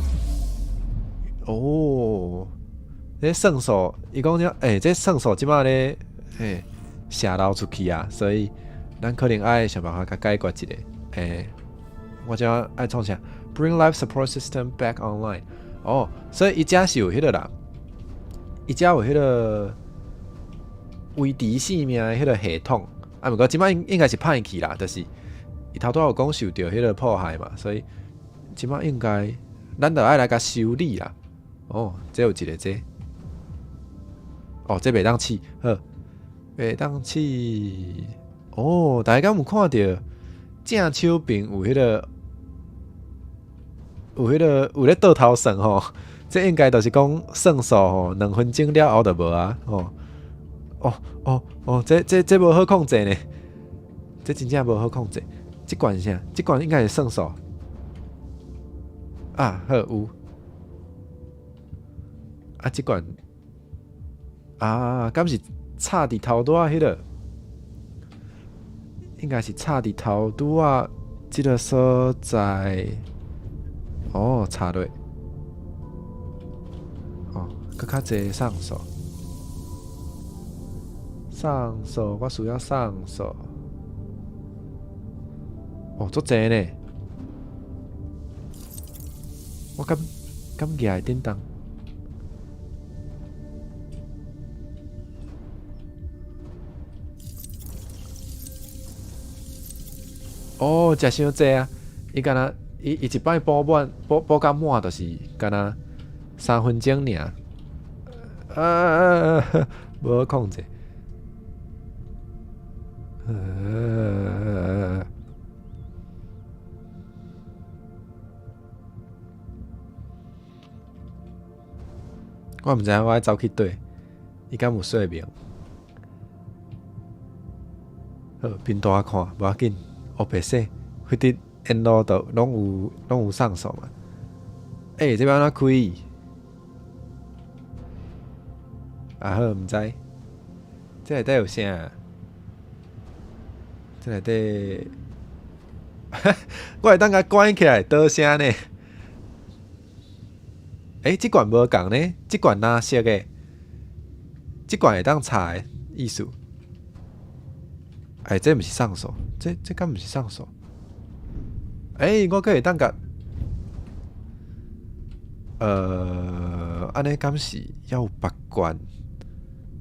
哦，這算數，伊講這，欸，這算數這馬咧，欸，洩漏出去啊，所以咱可能愛想辦法共解決一下。欸，我這愛創啥？Bring life support system back online。哦，所以伊遮是有彼個啦，伊遮有彼個維持生命的彼個系統。啊，毋過這馬應應該是歹去啦，就是伊頭拄仔有講受著彼個破壞嘛，所以這馬應該咱著愛來共修理啦。哦，這有一個這，哦，這袂當試，好，袂當試。哦，大家敢有看著正手邊有彼個？有彼個有咧倒頭算吼，這應該就是講算數吼，2分鐘了後就無啊吼。哦哦哦，這無好控制呢，這真正無好控制。這罐是啥？這罐應該是算數。啊，好有。啊，這罐啊，敢是插佇頭拄仔彼個？應該是插佇頭拄仔這個所在。哦，插落。哦，閣較濟上鎖。上鎖，我需要上鎖。哦，足濟呢！我敢舉會叮當？哦，食傷濟啊！伊敢若伊伊一擺補滿補補甲滿，就是敢若3分鐘爾。啊，無好控制。我毋知影我愛走去佗，伊敢有說明？好，貧大看，無要緊，烏白說，反正沿路都攏有上鎖嘛。欸，這欲按怎開？啊好，毋知，這內底有啥？這內底，我會當共關起來，多聲呢？欸，這罐無仝呢，這罐藍色的，這罐會當插的意思。欸，這毋是上鎖，這敢毋是上鎖？欸，我閣會當共，按呢敢是猶有別罐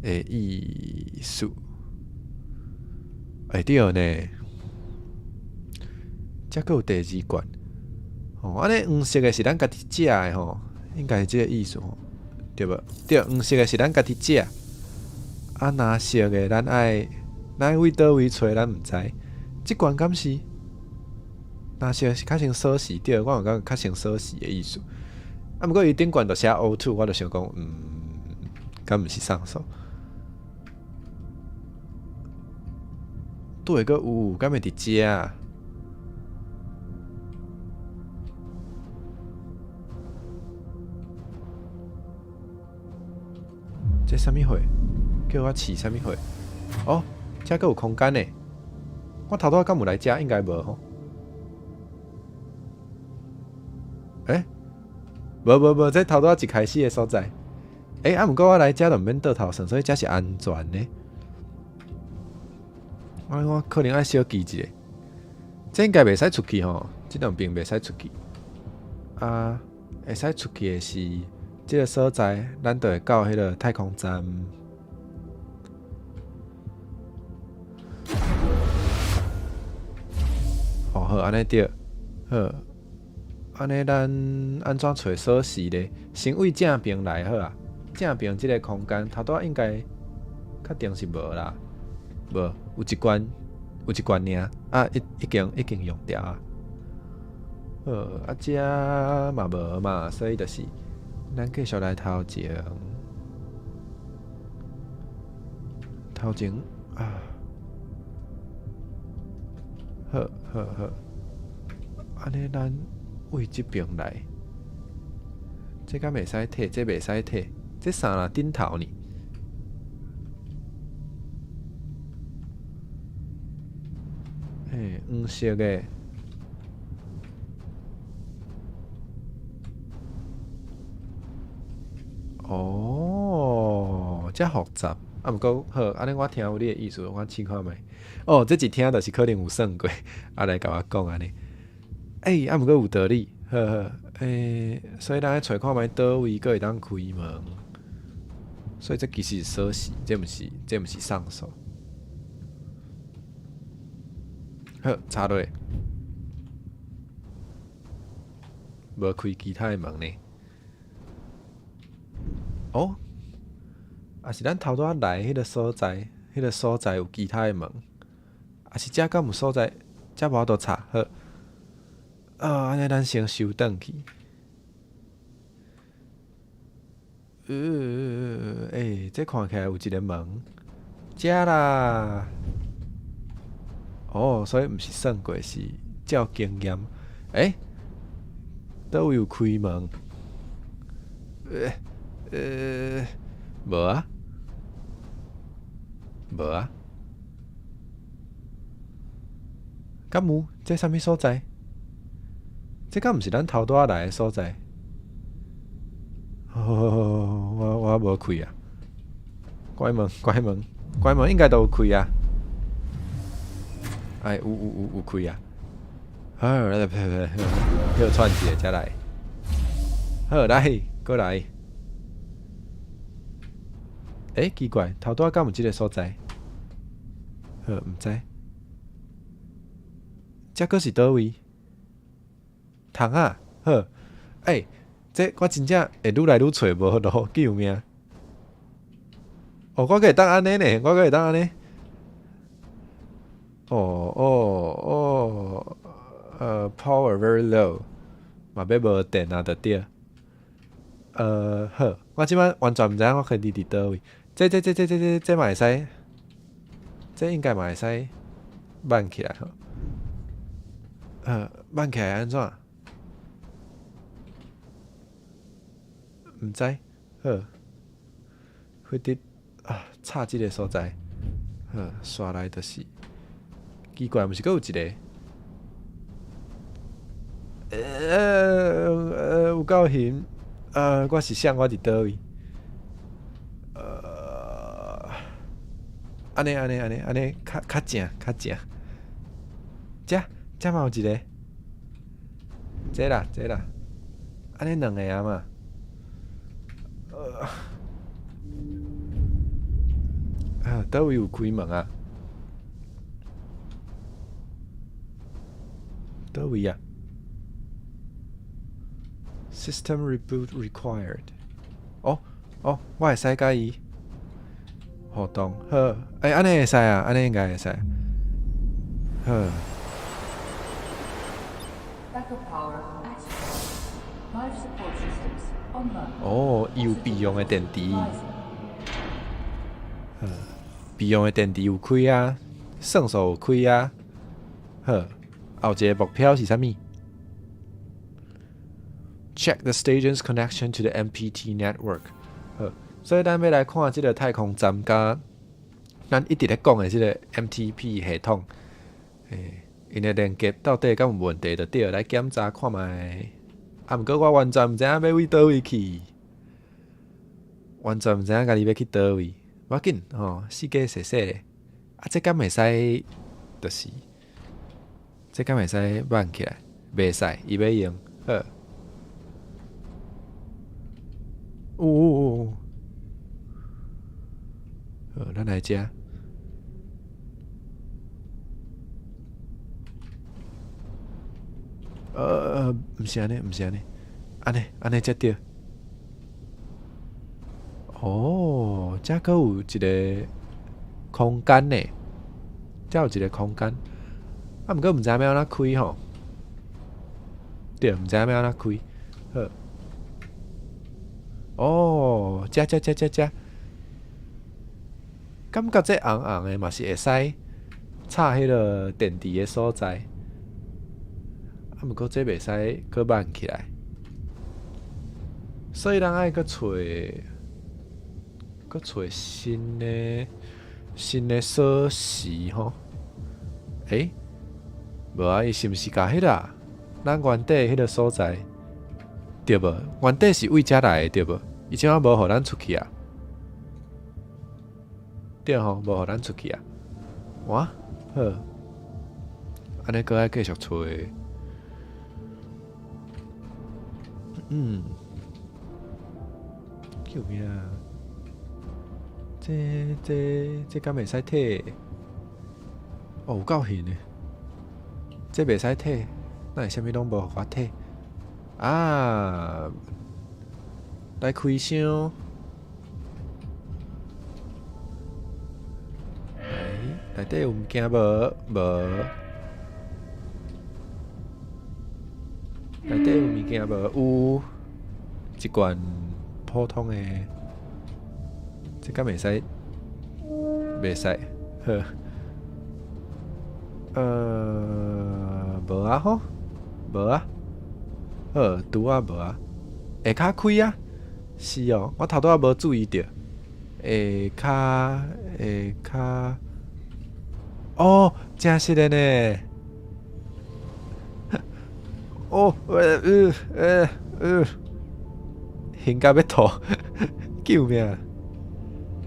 的意思？欸，對呢，這閣有第二罐。吼，按呢黃色的是咱家己食的吼。應該是這個意思吼，對無？對，黃色的是咱家己食，啊，藍色的咱愛為佗位揣，咱毋知。這罐敢是藍色是較像鎖匙，對，我有感覺較像鎖匙的意思。啊，毋過伊頂罐就寫 O2，我就想講，敢毋是上鎖？對，閣有，敢會佇遮？這啥物貨？叫我試啥物貨？哦，這閣有空間呢。我頭拄仔敢有來遮？應該無吼。欸，無無無，這頭拄仔一開始的所在。欸，啊，毋過我來遮就毋免倒頭算，所以這是安全的。我可能愛小記一下。這應該袂使出去吼，這兩邊袂使出去。啊，會使出去的是這個所在，咱就會到彼個太空站。哦，好，按呢對，好，按呢咱按怎揣鎖匙咧？先為正邊來好啊，正邊這個空間頭拄仔應該確定是無啦，無，有一關，有一關爾，啊，已經用掉啊。好，啊，遮嘛無嘛，所以就是咱繼續來頭前，頭前啊，好，好，好，按呢咱為這邊來，這敢袂使摕，這袂使摕，這啥啦？頂頭呢？嘿，黃色的。哦，遮複雜。啊，毋過好，按呢我聽有你的意思，我試看覓。哦，這一聽就是可能有算過，啊來共我講按呢。欸，啊毋過有道理，好好，欸，所以咱愛揣看覓佗位閣會當開門。所以這其實是鎖匙，這毋是上鎖。好，插落。無開其他的門呢？哦，啊是咱頭拄仔來彼個所在，彼個所在有其他的門，啊是遮敢有所在？遮無法度插好。啊，按呢咱先收轉去。欸，這看起來有一個門，遮啦。哦，所以毋是算過，是照經驗。欸，佗位有開門？無啊，無啊。敢有？這啥物所在？這敢毋是咱頭拄仔來的所在？哦，我無開啊！關門，關門，關門，應該都有開啊！哎，有開啊！好，來來來，歇喘一下才來。好，來，過來。欸，奇怪，頭拄仔敢有這个所在？好，毋知。這閣是佗位？窗仔，好。欸，這我真正會愈來愈揣無路，救命！哦，我閣會當按呢呢，我閣會當按呢。哦哦哦，power very low，嘛欲無電啊，就對。好，我這擺完全毋知影我家己佇佗位。這嘛會使，這應該嘛會使挽起來吼。挽起來按怎？毋知，好，彼佇啊，插這个所在，好，煞來就是奇怪，毋是閣有一个？有夠眩，我是啥？我佇佗位？按呢按呢按呢按呢，較較正較正。遮遮嘛有一个，這啦這啦，按呢兩个啊嘛。啊，佗位有開門啊？佗位啊？System reboot required。哦哦，我會使共伊互動。好，欸，按呢會使啊？按呢應該會使。好。 Backup power activated. Life support systems online. 哦，伊有備用的電池。好，備用的電池有開啊，算數有開啊。好，後一个目標是啥物？Check the station's connection to the MPT network。好，所以咱欲來看這个太空站佮咱一直咧講的這个 MTP 系統，欸，𪜶的連結到底敢有問題？就對，來檢查看覓。啊，毋過我完全毋知影欲對佗位去，完全毋知影家己欲去佗位。無要緊吼，四界踅踅咧。啊，這敢會使？就是，這敢會使挽起來？袂使，伊欲用。好。有有有。好，咱來遮。毋是按呢，毋是按呢，按呢，按呢才對。哦，遮閣有一个空間呢，遮有一个空間。啊，毋過毋知影欲按怎開吼。對，毋知影欲按怎開。好。哦，遮遮遮遮遮，感覺這紅紅的嘛是會使插彼个電池的所在。啊，毋過這袂使閣挽起來，所以咱愛閣揣，閣揣新的鎖匙吼。欸，無啊，伊是毋是共彼个啊？咱原底彼个所在，對無？原底是對遮來的對無？伊這擺無予咱出去啊？對吼，無予咱出去啊？哇，好，按呢閣愛繼續揣。嗯，救命！這敢袂使提？哦，有夠遠的，這袂使提，哪會啥物攏無予我提？啊！來開箱，來，內底有物件無？無。內底有物件無？有一罐普通的，這敢袂使？袂使，好。無啊吼，無啊，好，拄啊無啊，下跤開啊，是哦，我頭拄仔無注意著，下跤下跤，哦，真實的呢，哦，興甲欲吐，救命！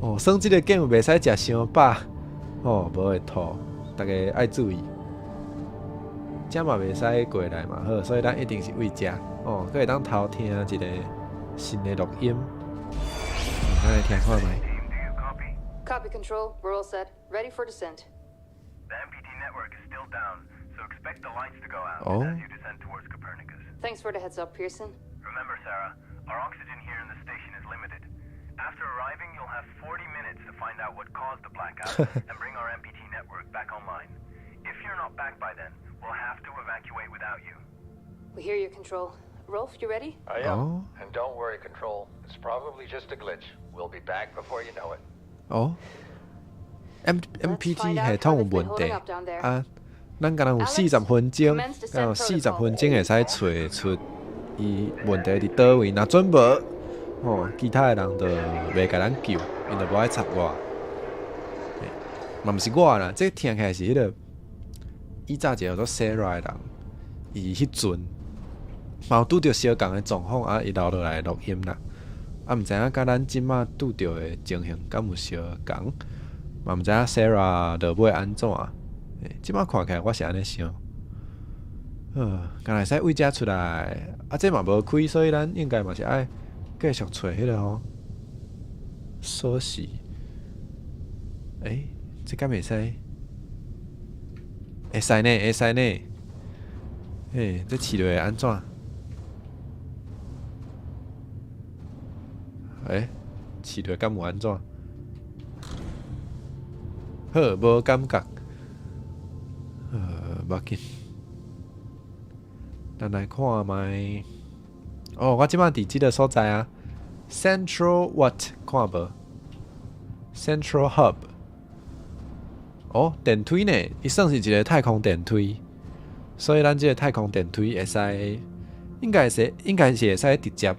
哦，耍這個 game 袂使食傷飽，哦，無會吐，大家愛注意。遮嘛袂使過來嘛，好，所以咱一定是對遮，哦，閣會當偷聽一個新的錄音，咱來聽看覓。 Copy, Control. We're all set. Ready for descent. The MPT network is still down, so expect the lights to go out as you descend towards Copernicus. Thanks for the heads up, Pearson. Remember, Sarah, our oxygen here in the station is limited. After arriving, you'll have 40 minutes to find out what caused the blackout and bring our MPT network back online. If you're not back by then, we'll have to evacuate without you. We hear you, Control. Rolf, you ready? I am. Oh. And don't worry, Control. It's probably just a glitch. We'll be back before you know it. 哦，MPT 系統有問題啊！咱敢若有四十分鐘，敢有四十分鐘會使揣出伊問題佇佗位，若準無，吼，其他的人就袂共咱救，𪜶就無愛插我。嘛毋是我啦，這聽起來是彼個以早一個叫做 Sarah 的人，伊彼陣嘛有拄著相仝的狀況啊，伊留落來錄音啦。啊，毋知影佮咱這馬拄著的情形敢有相仝，嘛毋知影 Sarah 落尾按怎。這馬看起來我是按呢想，敢若會使對遮出來，啊，這嘛無開，所以咱應該嘛是愛繼續揣彼个吼鎖匙。欸，這敢會使？會使呢，會使呢。欸，這試落會按怎？欸，試落敢有按怎？好，無感覺。無要緊。咱來看覓。哦，我這擺佇這个所在啊，Central what 看無？Central Hub。哦，電梯呢？伊算是一个太空電梯，所以咱這个太空電梯會使，應該是會使直接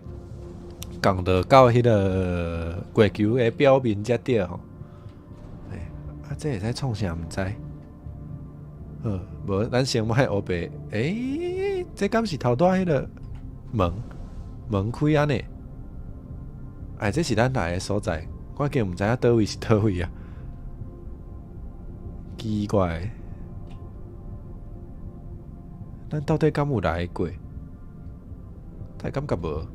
降落到彼个月球的表面才對吼。欸，啊，這會使創啥毋知？好，無，咱先莫烏白。欸，這敢是頭拄仔彼个門門開按呢？哎，這是咱來的所在，我竟毋知影佗位是佗位啊！奇怪，咱到底敢有來過？但感覺無。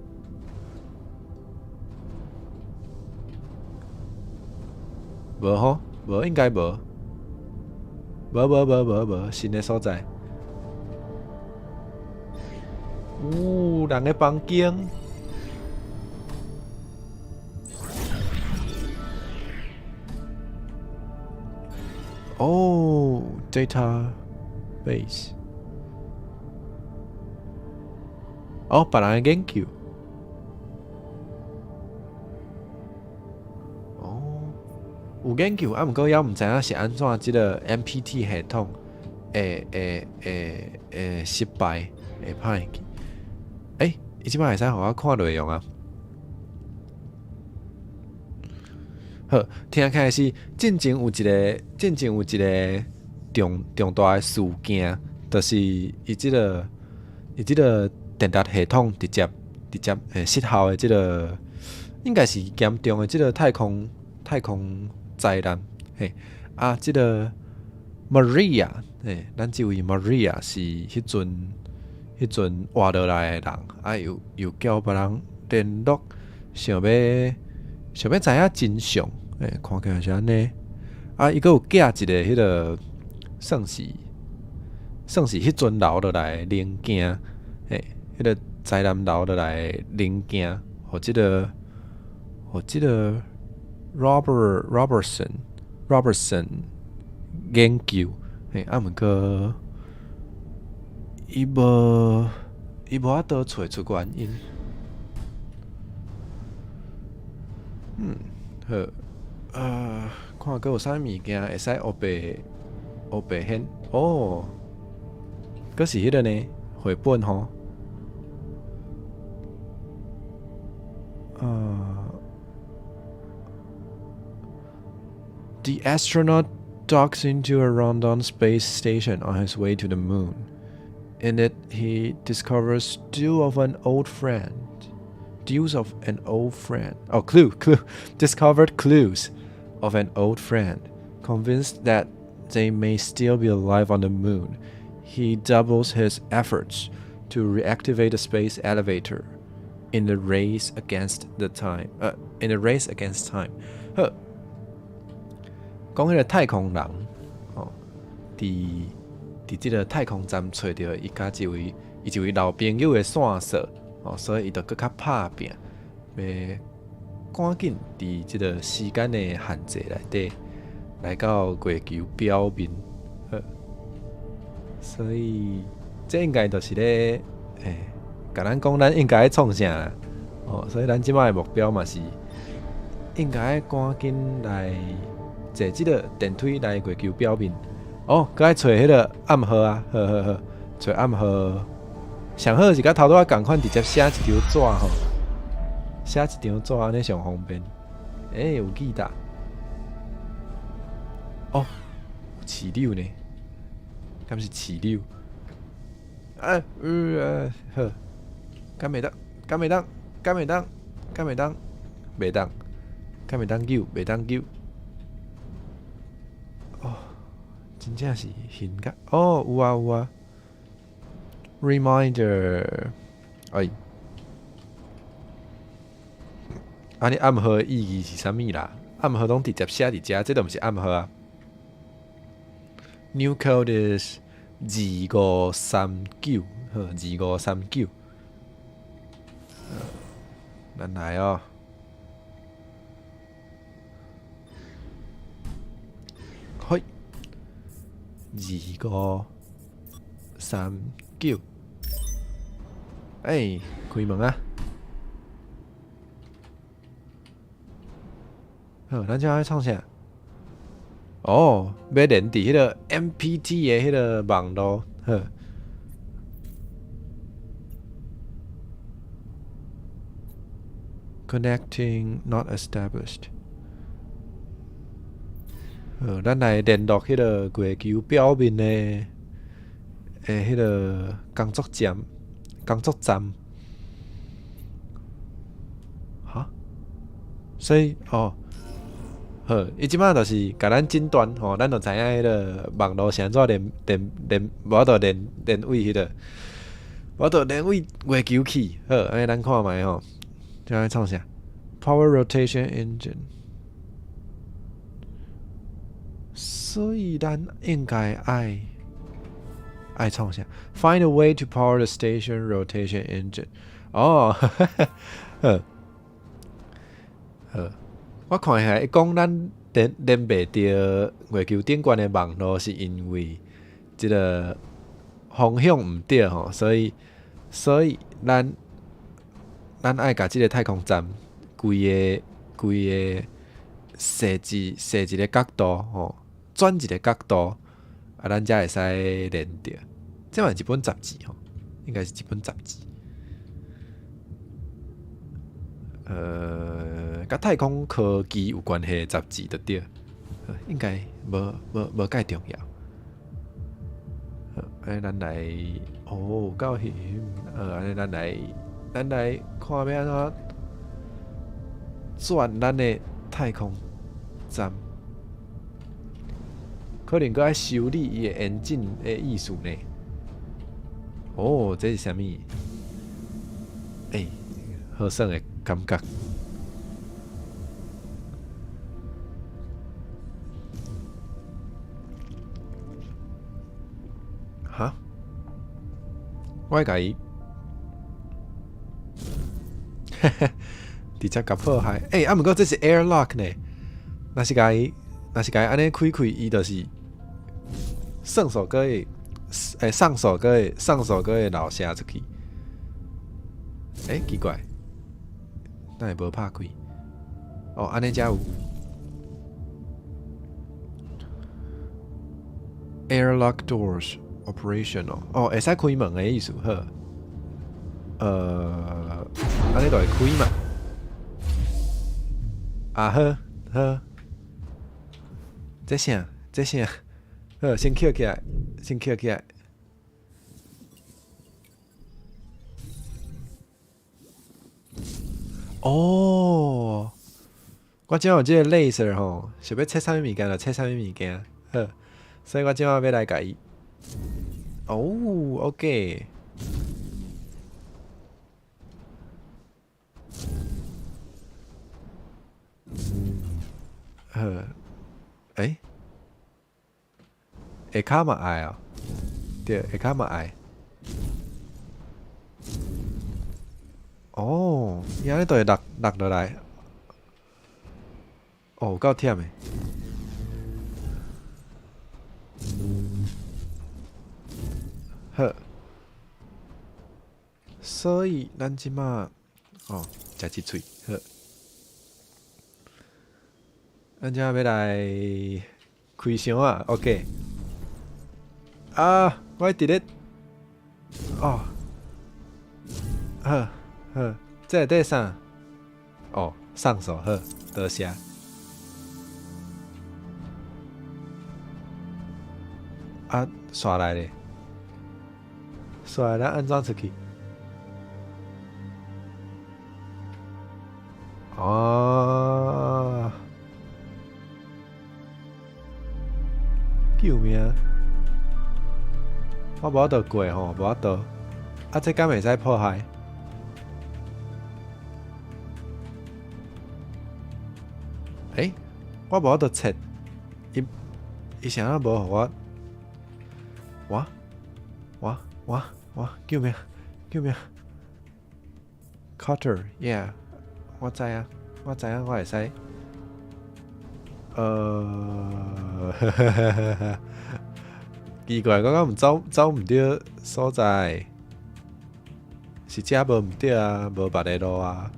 無吼，無應該無。無無無無無，新的所在。有人的房間。哦，database。哦，別人的研究。哦，有研究，啊，毋過猶毋知影是按怎這个 MPT 系統會失敗，會歹去。欸，伊這擺會使予我看內容啊？好，聽起來是進前有一个，進前有一个重大的事件，就是伊這个電力系統直接失效的這个，應該是嚴重的這个太空災難。嘿，啊，這个 Maria，嘿，咱這位 Maria 是彼陣活落來的人，啊，又叫別人聯絡，想欲知影真相，欸，看起來是按呢。啊，伊閣有寄一个彼个，算是彼陣留落來的零件，欸，彼个災難留落來的零件，予這个 Robert Robertson 研究，嘿，啊，毋過伊無法度揣出原因。嗯，好，看閣有啥物件會使烏白烏白現？哦，閣是彼個呢？繪本吼。The astronaut docks into a rundown space station on his way to the moon. In it, he discovers two of an old friend. Deals of an old friend. Oh, clue, clue. Discovered clues of an old friend. Convinced that they may still be alive on the moon, he doubles his efforts to reactivate the space elevator in the race against the time. In the race against time. 好，講彼個太空人，哦，佇這個太空站揣著伊佮一位伊一位老朋友的線索，哦，所以伊就閣較拍拚，欲趕緊佇這個時間的限制內底來到月球表面。好，所以這應該就是咧，共咱講咱應該愛創啥啦。哦，所以咱這擺的目標嘛是應該趕緊來坐這個電梯來月球表面。哦，閣愛揣彼個暗號啊，好好好，揣暗號。上好是佮頭拄仔仝款，直接寫一張紙吼，寫一張紙按呢上方便。有記得。哦，飼料呢？敢是飼料？啊，好，敢袂當？敢袂當？敢袂當？敢袂當？袂當？敢袂當救？袂當救？哦，真正是現甲哦，有啊有啊。Reminder，哎，按呢暗號的意義是啥物啦？暗號攏直接寫佇遮，這都毋是暗號啊。New code is 2539，好，二五三九。咱來哦。嘿，2539。哎，開門啊！好，咱這愛創啥？哦，欲連佇彼個 MPT 的彼個網路，好。Connecting not established。好，咱來聯絡彼個月球表面的彼個工作站，工作站。哈？所以哦。好，伊這擺就是共咱診斷吼，咱就知影彼個網路是按怎連連連，無法度連連位彼個，無法度連位月球去。好，按呢咱看覓吼，這愛創啥？Power rotation engine。所以咱應該愛愛創啥？Find a way to power the station rotation engine。哦，好，好。我看起來伊講咱連連袂著月球頂懸的網路，是因為這個方向毋對吼，所以咱愛共這個太空站規个規个踅一踅一個角度吼，轉一個角度，啊，咱才會使連著。這嘛是一本雜誌吼，應該是一本雜誌。佮太空科技有關係的雜誌就對，應該無無無蓋重要。好，按呢咱來，哦，夠翕，按呢咱來看欲按怎轉咱的太空站，可能閣愛修理伊的 engine 的意思呢。哦，這是啥物？欸，好耍的感覺。哈？我愛共伊，直接共破壞。欸，啊，毋過這是 airlock 呢。若是共伊按呢開開，伊就是上手閣會，欸，上手閣會，上手閣會漏聲出去。欸，奇怪，哪會無拍開？哦，按呢才有。Airlock doors operational。哦，會使開門的意思，好。按呢就會開嘛？啊好，好。這啥？這啥？好，先抾起來，先抾起來。哦，我這馬有這个 laser 吼，想欲切啥物物件就切啥物物件，好，所以我這馬欲來共伊。哦，OK。好，欸，下跤嘛愛哦，對，下跤嘛愛。哦，伊按呢就會落落落來。哦，有夠忝的。好，所以咱這馬哦，食一喙好。咱這馬欲來開箱啊，OK。啊，我佇咧，哦，好，好，這內底啥？哦，上手好，多謝。啊，煞來咧，煞來咱按怎出去？哦，救命！我無法度過吼，無法度。啊，這敢會使破壞？欸，我無法度切，伊伊啥仔無予我？哇哇哇哇！救命！救命！Cutter，yeah，我知影，我知影，我會使。奇怪，我敢毋走走毋著所在，是遮無毋對啊，無別个路啊。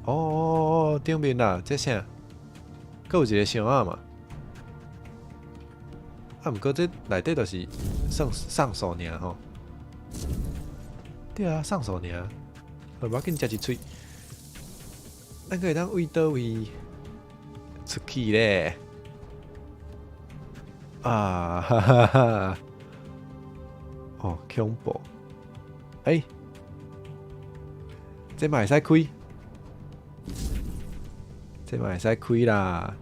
哦哦哦，頂面啦，這啥？閣有一个箱仔嘛？啊，毋過這內底就是算上鎖爾吼。對啊，上鎖爾。好，無要緊，食一喙。咱閣會當對佗位出去咧？啊哈哈哈！哦，恐怖！欸，這嘛會使開？這嘛會使開啦！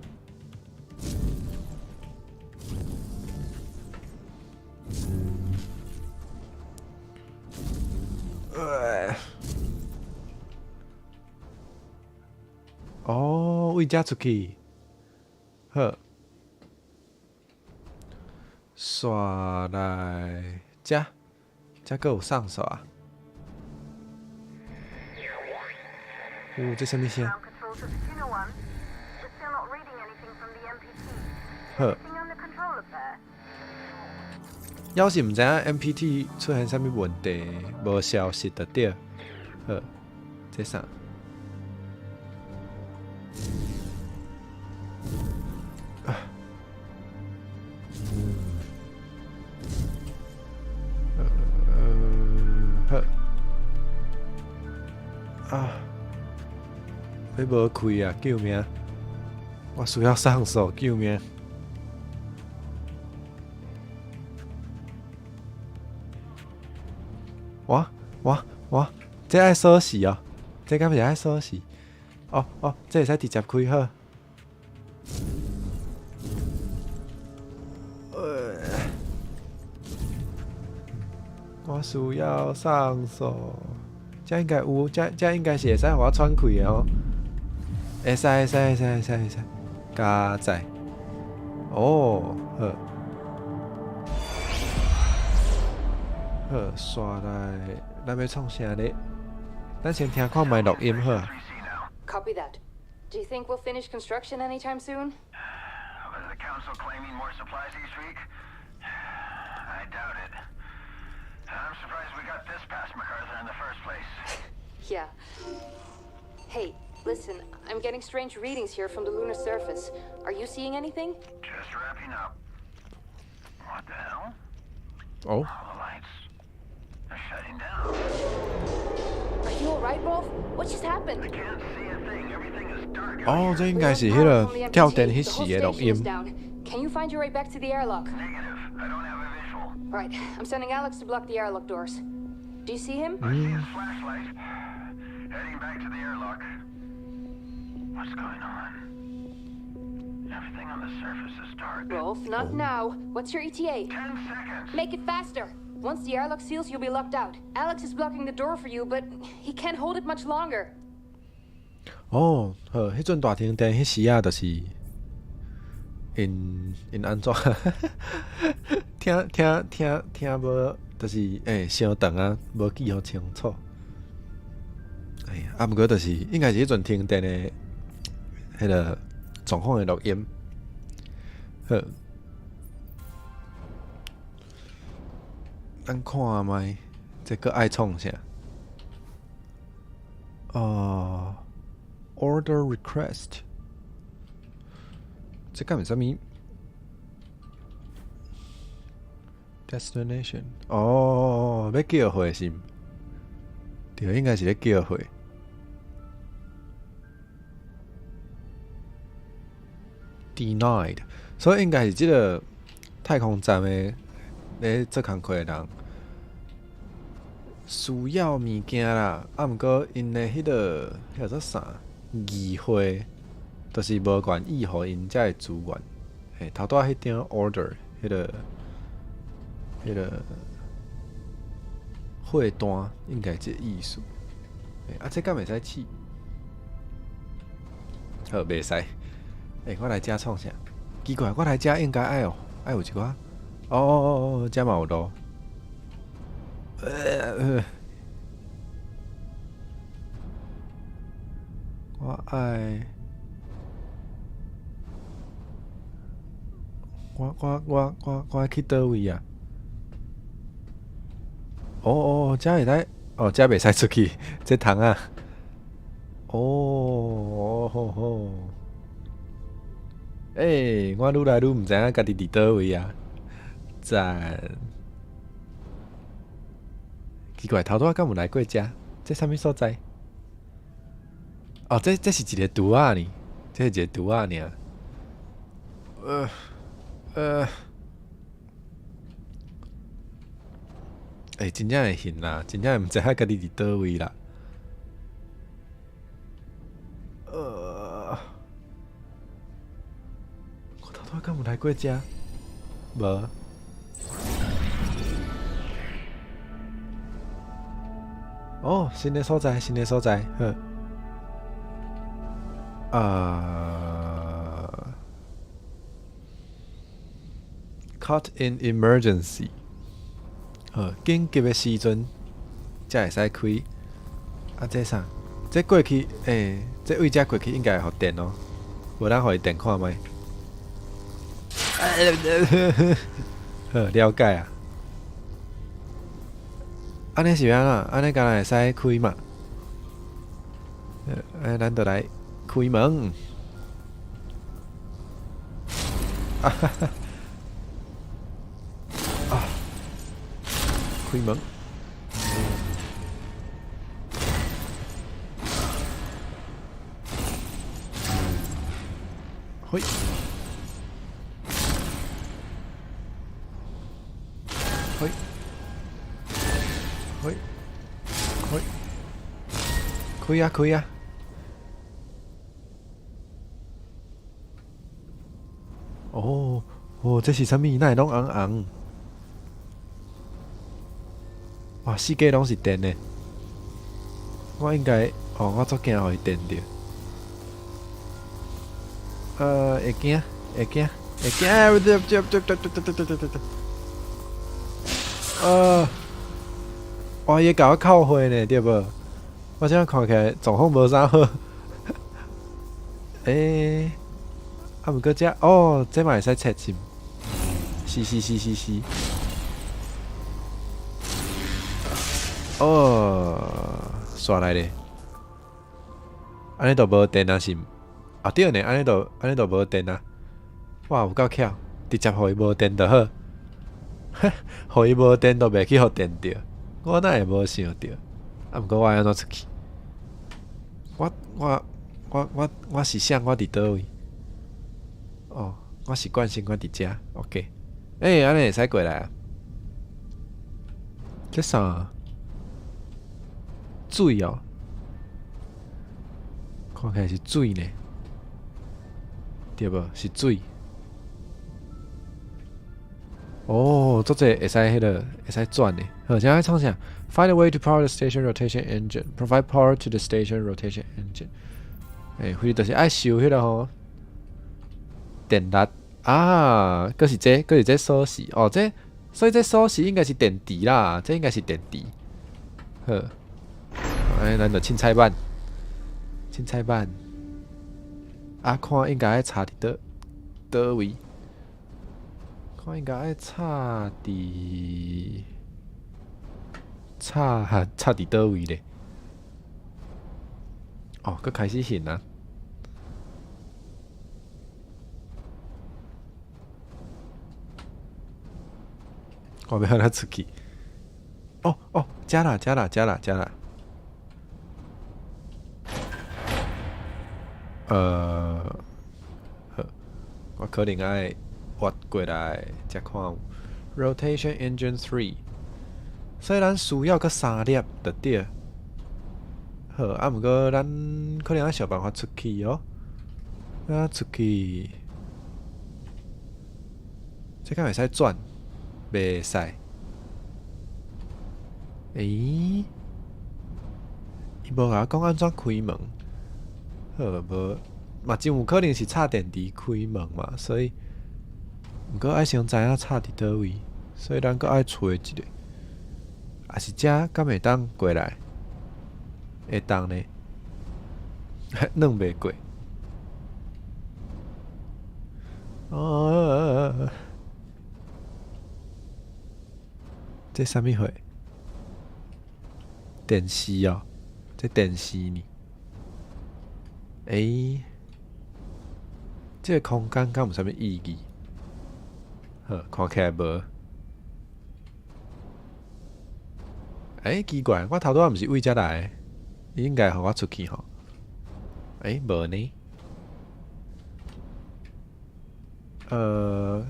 哦，對遮出去，好，煞來遮，遮閣有上鎖啊？有這啥物聲？好，猶是毋知影 MPT 出現啥物問題，無消息就對。好，這啥？啊！好。啊！彼無開啊！救命！我需要上鎖，救命！哇哇哇！這愛鎖匙哦，這敢是愛鎖匙？哦哦，這會使直接開好。我需要上鎖，這應該有，這這應該是會使予我喘氣的哦。會使會使會使會使會使，加載。哦，好。好，煞來，咱欲創啥咧？咱先聽看覓錄音好。 Copy that. Do you think we'll finish construction anytime soon? With the council claiming more supplies each week? I doubt it. I'm surprised we got this past MacArthur in the first place. Yeah. Hey, listen, I'm getting strange readings here from the lunar surface. Are you seeing anything? Just wrapping up. 哦。 Are you alright, Rolf? What just happened? 哦，這應該是彼个跳電彼時的錄音。 Can you find your way back to the airlock? Right, I'm sending Alex to block the airlock doors. Do you see him? Flashlight. Heading back to the airlock. What's going on? Everything on the surface is dark. Rolf, not now. What's your ETA? 10 seconds. Make it faster. Once the airlock seals, you'll be locked out. Alex is blocking the door for you, but he can't hold it much longer. 哦，好，彼陣大停電彼時啊，就是𪜶𪜶按怎聽聽聽聽無，就是欸傷長啊，無記予清楚。哎呀，啊，毋過就是應該是彼陣停電的彼个狀況的錄音。好，咱看覓，這閣愛創啥？哦，order request，這敢是啥物？destination，哦，欲叫貨是毋？對，應該是咧叫貨。Denied，所以應該是這个太空站的咧做工課的人需要物件啦，啊，毋過𪜶的彼个彼叫做啥議會，就是無願意予𪜶遮的資源。嘿，頭拄仔彼張 order，彼个貨單應該這個意思。嘿，啊，這敢會使試？好，袂使。欸，我來遮創啥？奇怪，我來遮應該愛哦，愛有一寡。哦哦哦哦，遮嘛有路。我愛，我我我我我愛去佗位啊？哦哦，遮會使，哦，遮袂使出去，這窗仔。哦哦吼吼。欸，我愈來愈毋知影家己佇佗位啊！讚。奇怪，頭拄仔敢有來過遮？這啥物所在？哦，這是一个櫥仔呢，這是一个櫥仔爾。欸，真正會眩啦，真正會毋知影家己佇佗位啦。我頭拄仔敢有來過遮？無。哦，新的所在，新的所在，好。啊，Cut in emergency，好，緊急的時陣才會使開。啊，這啥？這過去，欸，這位遮過去應該會予電哦。無咱予伊電看覓。好，了解啊。按呢是欲按怎？按呢敢若會使開嘛？欸，咱就來開門。啊哈哈！啊！開門。嘿。嘿。嘿。開。開啊開啊！哦哦，這是啥物？哪會攏紅紅？哇，四界攏是電的。我應該，哦，我足驚予伊電著。會驚，會驚，會驚！對對對對對對對對對對。哇！伊會共我扣血呢，對無？我這樣看起來狀況無啥好。欸，啊，毋過這哦，這嘛會使切是毋？是是是是是。哦，煞來咧。按呢就無電啊是毋？啊對呢，按呢就按呢就無電啊。哇，有夠巧，直接予伊無電就好。予伊無電都袂去予電著，我哪會無想著？啊，毋過我愛按怎出去？我是啥？我佇佗位？哦，我習慣性我佇遮，OK。欸，按呢會使過來啊？這啥？水哦，看起來是水呢，對無？是水。哦，做這會使彼个會使轉的。好，現在創啥？Find a way to power the station rotation engine. Provide power to the station rotation engine. 欸，反正就是愛修彼个吼電力啊，閣是這，閣是這鎖匙哦，這所以這鎖匙應該是電池啦，這應該是電池。好，按呢咱就凊彩板，凊彩板。啊，看應該愛插佇佗佗位。看應該愛插佇插插佇佗位咧？哦，閣開始行啊！我欲按怎出去？哦哦，遮啦遮啦遮啦遮啦！好，我可能愛挖過來才看有 Rotation Engine 3，所以咱需要閣三粒就對。好，啊，毋過咱可能愛想辦法出去哦。啊，出去，這敢會使轉？袂使。欸？伊無共我講按怎開門。好，無嘛真有可能是插電池開門嘛，所以毋過愛先知影插佇佗位，所以咱閣愛揣一个。啊是遮敢會當過來？會當呢？軟袂過。哦，這啥物貨？電視哦，這電視呢？欸，這个空間敢有啥物意義？好，看起來無。欸，奇怪，我頭拄仔毋是為遮來的，伊應該予我出去吼。欸，無呢。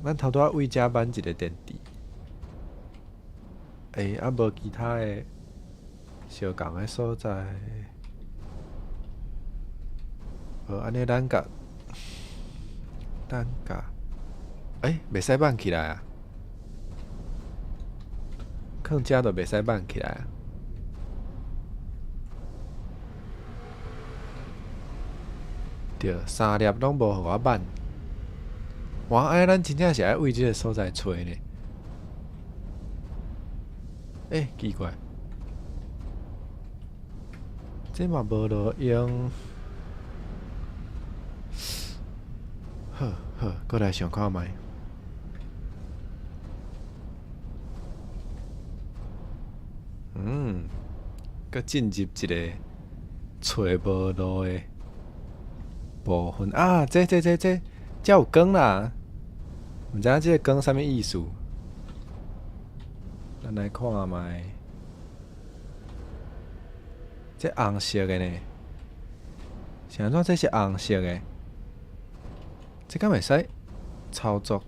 咱頭拄仔為遮挽一个電池。欸，啊無其他的相仝的所在。無按呢，咱共，欸，袂使挽起來啊！囥遮就袂使挽起來啊！對，三粒攏無予我挽。哇！按呢咱真正是愛為這个所在揣呢。欸，奇怪，這嘛無路用。好好，閣來想看覓。嗯，閣進入一个揣無路的部分啊！這、這、這、這，遮有光啦！毋知影這个光啥物意思？咱來看覓。這紅色的呢？是按怎？這是紅色的？這敢會使操作？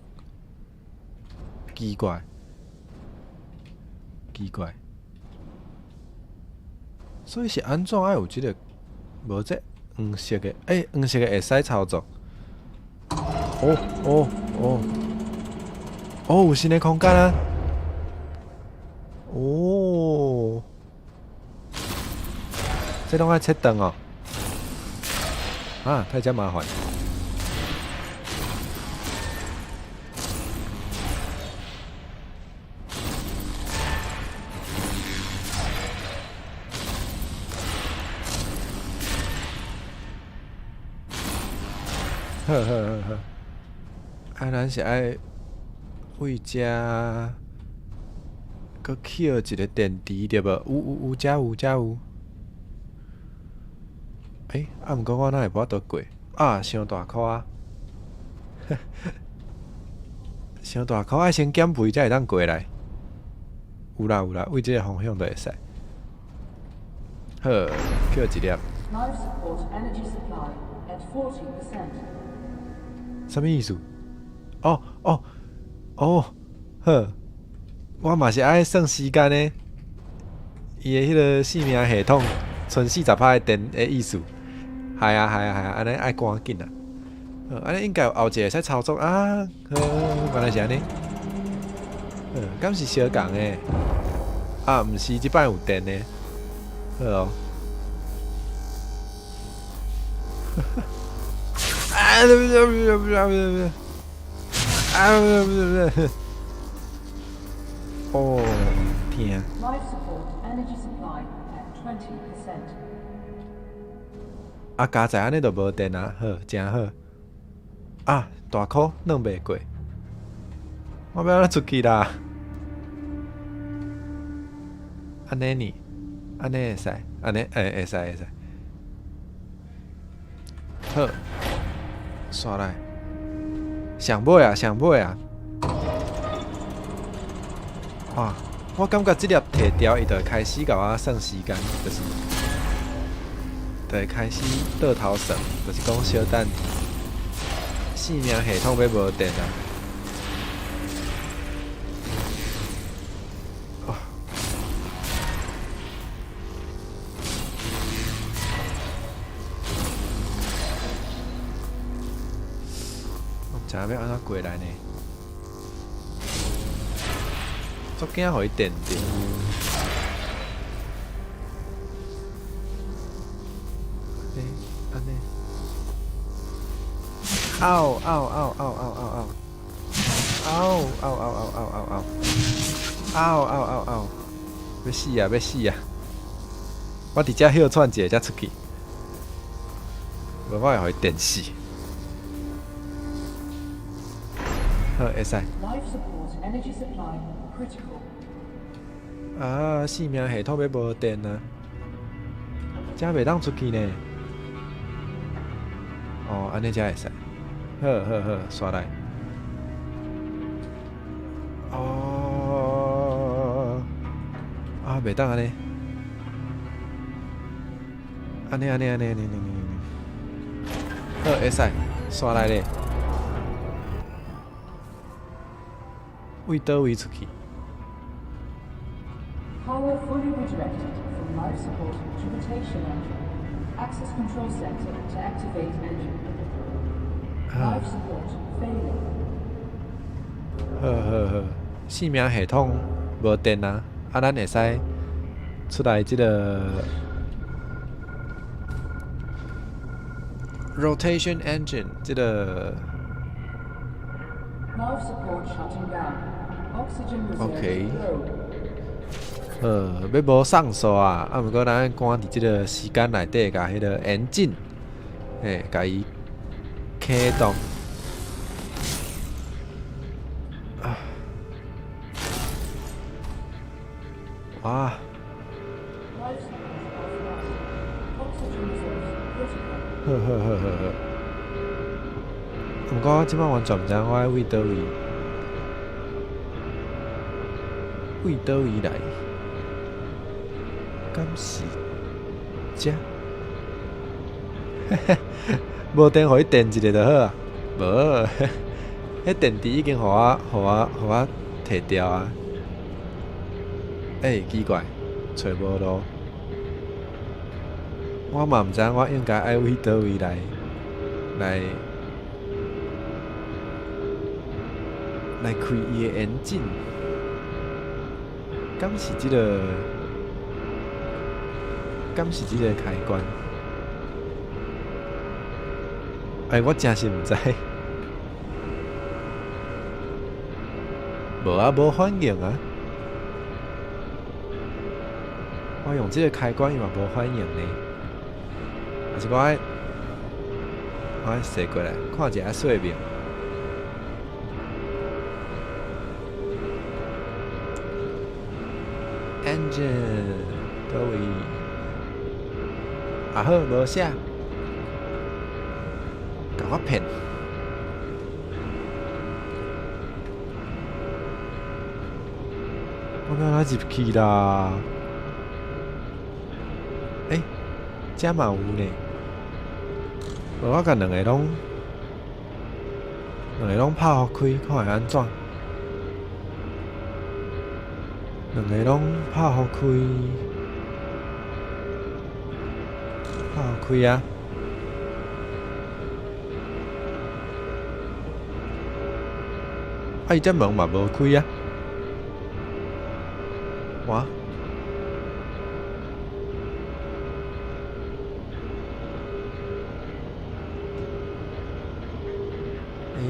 奇怪，奇怪。所以是按怎愛有這个？無這黃色的，欸，黃色的會使操作。哦哦哦，哦，有新的空間啊！哦，這攏愛切斷哦。啊，太遮麻煩。好好好好，啊，咱是愛為遮閣捡一个電池對無？有有有，遮有遮有。欸，啊，毋過我哪會無法度過？啊，傷大箍啊！傷大箍，愛先減肥才會當過來。有啦有啦，對這个方向就會使。好，抾一粒。 Life support energy supply at 40%. 啥物意思？哦哦哦，好，我嘛是愛算時間的。伊的彼个生命系統賰40%的電的意思。係啊係啊係啊，按呢愛趕緊啊！按呢應該有後一個會使操作啊！好，原來是按呢。敢是相仝的？啊，毋是，這擺有電的。好哦。啊！不不不不不！啊不不不！哦，疼。 Life support energy supply at 20%. 啊，加載按呢就無電啊，好，誠好。啊，大箍軟袂過，我欲按怎出去啦？按呢呢？按呢會使？按呢會會使會使。好，煞來，上尾啊，上尾啊！哇，我感覺這粒提掉，伊就會開始共我算時間，就是就會開始倒頭算，就是講小等生命系統欲無電啊！哦，我毋知影欲按怎過來呢？足驚予伊電著。按呢，嗷嗷嗷嗷嗷嗷嗷！嗷嗷嗷嗷嗷嗷嗷！嗷嗷嗷嗷！欲死啊！欲死啊！我佇遮歇喘一下才出去，無我會予伊電死。好，會使。 Life support energy supply critical. 啊！生命系統欲無電啊！遮袂當出去呢。哦，按呢才會使。好好好，煞來。哦，啊，袂當按呢。按呢按呢按呢按呢按呢按呢。好，會使，煞來咧。對佗位出去？ Power fully redirected from life support to rotation engine. Access control center to activate engine. Life support failing. 好好好，生命系統無電啊，啊，咱會使出來這个 rotation engine 這个。 Life support shutting down. Oxygen reserves low. 欲無送煞啊！啊，毋過咱趕佇這个時間內底，共彼个 engine，嘿，共伊啟動。啊！哇！ Life support offline. Oxygen reserves critical. 好好好好好。毋過我這擺完全毋知我愛對佗位，對佗位來？敢是遮？無電，予伊電一下就好啊。無，彼電池已經予我、予我、予我提掉啊！欸，奇怪，揣無路。我嘛毋知我應該愛對佗位來，來來開伊的 engine。敢是這个？敢是這个開關？欸，我真是毋知。無啊，無反應啊！我用這个開關，伊嘛無反應呢。還是我愛，我愛踅過來看一下說明。Engine 佗位？啊好，無寫，共我騙。我欲按怎入去啦？欸，遮嘛有呢。無我共兩個攏拍予開，看會按怎？兩個攏拍予開，拍予開啊！啊！伊這門嘛無開啊！哇！欸，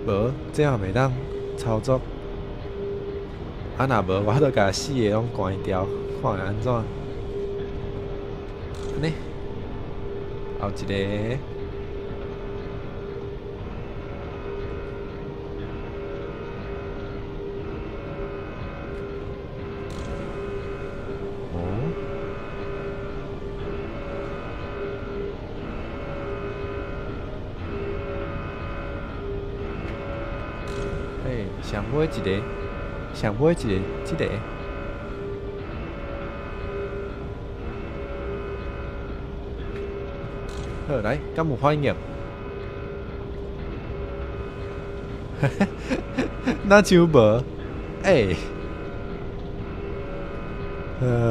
無，這也袂當操作。啊，若無，我著共四個攏關掉，看會按怎？按呢，後一個。哦，欸，上尾一个，上尾一個，這個。好，來，敢有反應？哪像無？欸，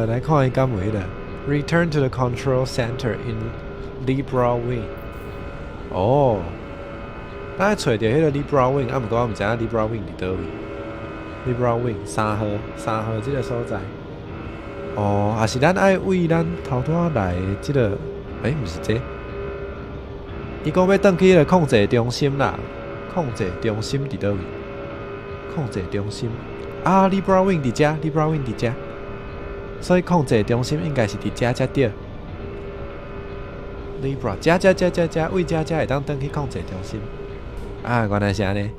來看伊敢有彼個 Return to the control center in Libra Wing。哦，咱愛揣著彼個 Libra Wing，啊，毋過我毋知影 Libra Wing 佇佗位。Libra Wing 3號，3號這個所在。哦，抑是咱愛為咱頭拄仔來的這個，欸，毋是這個。伊講欲轉去彼個控制中心啦，控制中心佇佗位？控制中心啊，Libra Wing 佇遮，Libra Wing 佇遮，所以控制中心應該是佇遮才對。Libra 遮遮遮遮遮，為遮遮會當轉去控制中心。啊，原來是按呢。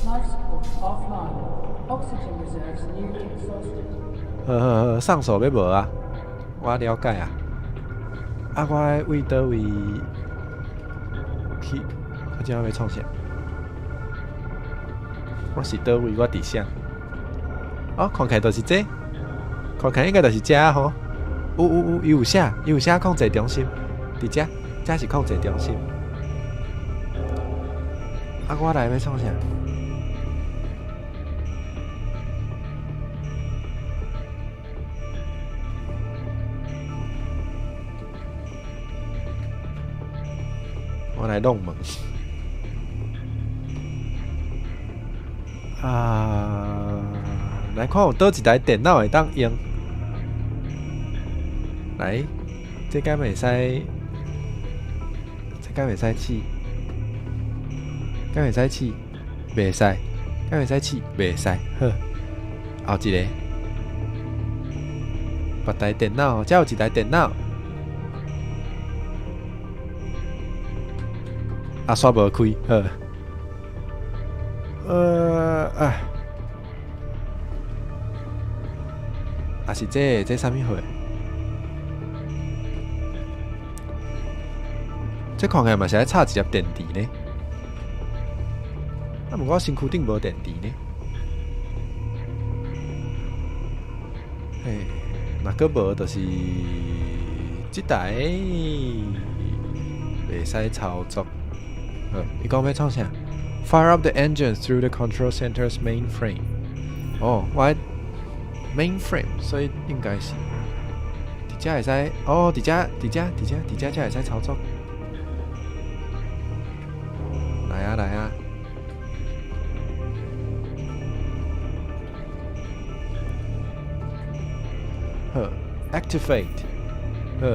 Life support offline. Oxygen reserves nearly exhausted. 好好好，上手欲無啊？我了解啊。啊，我愛為佗位去？我這欲創啥？我是佗位？我佇啥？哦，看起來就是這，看起來應該就是遮吼。有有有，伊有寫，伊有寫控制中心，佇遮，遮是控制中心。啊，我來欲創啥？我來弄門。啊，來看有佗一台電腦會當用。來，這敢會使？這敢會使試？敢會使試？袂使。敢會使試？袂使。好，後一個，別台電腦，遮有一台電腦。啊，煞無開，好。哎，啊是這這啥物貨？這看起來嘛是愛插一粒電池呢。啊，毋過我身軀頂無電池呢。嘿，若閣無就是這台袂使操作。好，伊講欲創啥？Fire up the engines through the control center's mainframe。哦，我 mainframe，所以應該是佇遮會使。哦，佇遮，佇遮，佇遮，佇遮才會使操作。來啊，來啊！好，activate。好，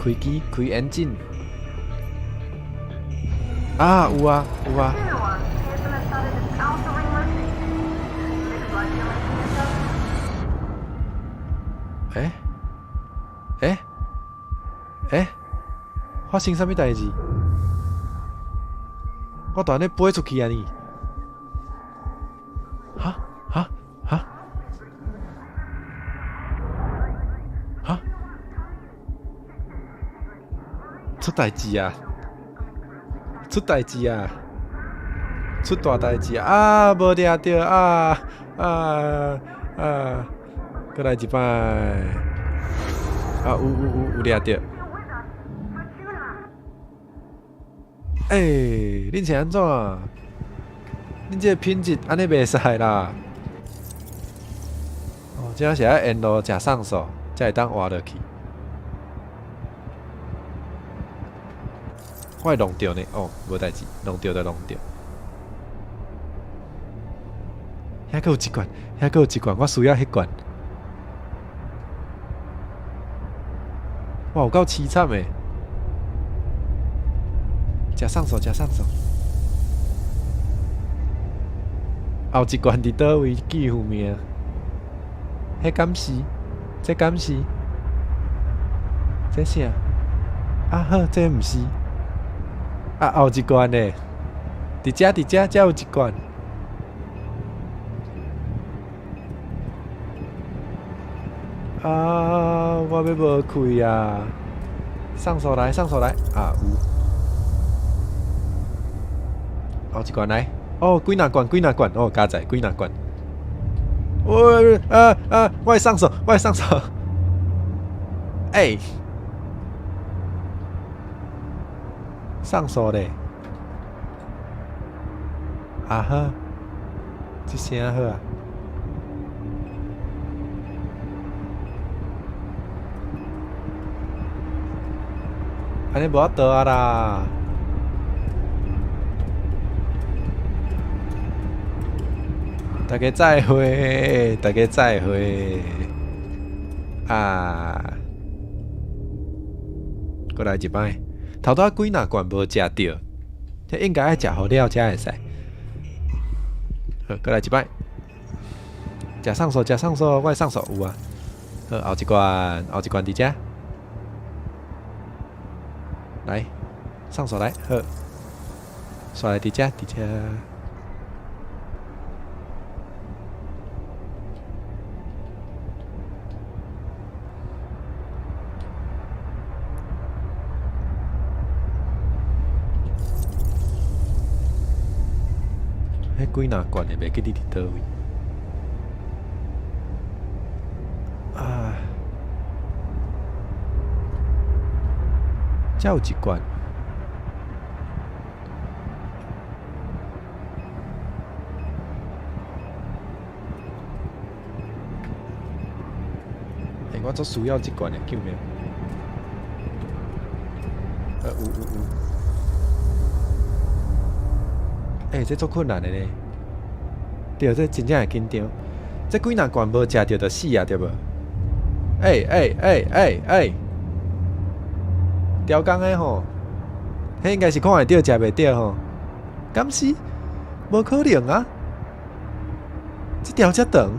開機，開 engine。啊，有啊，有啊。欸？欸？欸？發生啥物代誌？我蹛按呢飛出去啊呢？哈？哈？哈？哈？出代誌啊！出代誌啊！出大代誌啊！無掠著啊啊啊！閣來一擺啊！有有有有掠著！欸，恁是按怎？恁這個品質按呢袂使啦！哦，這是愛沿路食送素，才會當活落去。我會弄著呢，哦，無代誌，弄著就弄著。遐閣有一罐，遐閣有一罐，我需要彼罐。哇，有夠淒慘的！食送素，食送素。後一罐佇佗位？救命！彼敢是？這敢是？這啥？啊好，這毋是。啊，後一罐呢？佇遮，佇遮，遮有一罐。啊！我欲無氣啊！送素來，送素來！啊，有。後一罐來。哦，幾若罐，幾若罐，哦，佳哉，幾若罐。喂，啊啊！我會送素，我會送素。欸！送素咧。啊好，這聲好啊。按呢無法度啊啦！大家再會，大家再會啊！閣來一擺，頭拄仔幾若罐無食著，這應該愛食予了才會使。好，閣來一擺，食送素，食送素，我的送素有啊。好，後一罐，後一罐佇遮。來，送素來，好，煞來佇遮，佇遮。彼幾若罐的，袂記得佇佗位。啊！遮有一罐。欸，我足需要這罐的，救命！有有有。欸，這足困難的呢。對，這真正會緊張。這幾若罐無食著就死啊，對無？欸欸欸欸欸！刁工的吼，彼應該是看會著食袂著吼，敢是？無可能啊！這條遮長，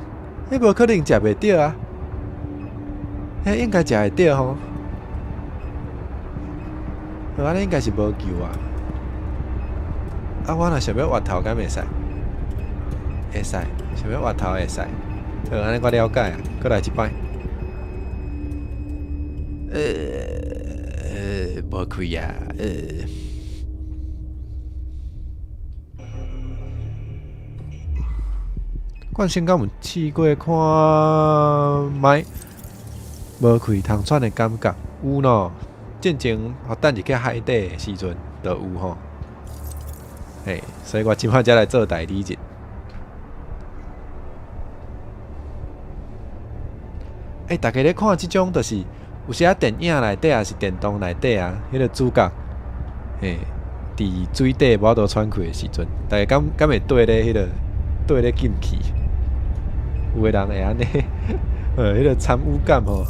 彼無可能食袂著啊！彼應該食會著吼。好，按呢應該是無救啊！啊，我若想欲越頭，敢會使？會使，想欲越頭會使。好，按呢我了解啊，閣來一擺。無氣啊！慣性敢有試過看覓無氣通喘的感覺？有喏，進前予等入去海底的時陣就有吼。嘿，所以我這擺才來做代理人。欸，大家咧看這種，就是有時仔電影內底，抑是電動內底啊，彼個主角，嘿，佇水底無法度喘氣的時陣，大家敢敢會綴咧彼個綴咧進去？有的人會按呢，彼個參與感吼，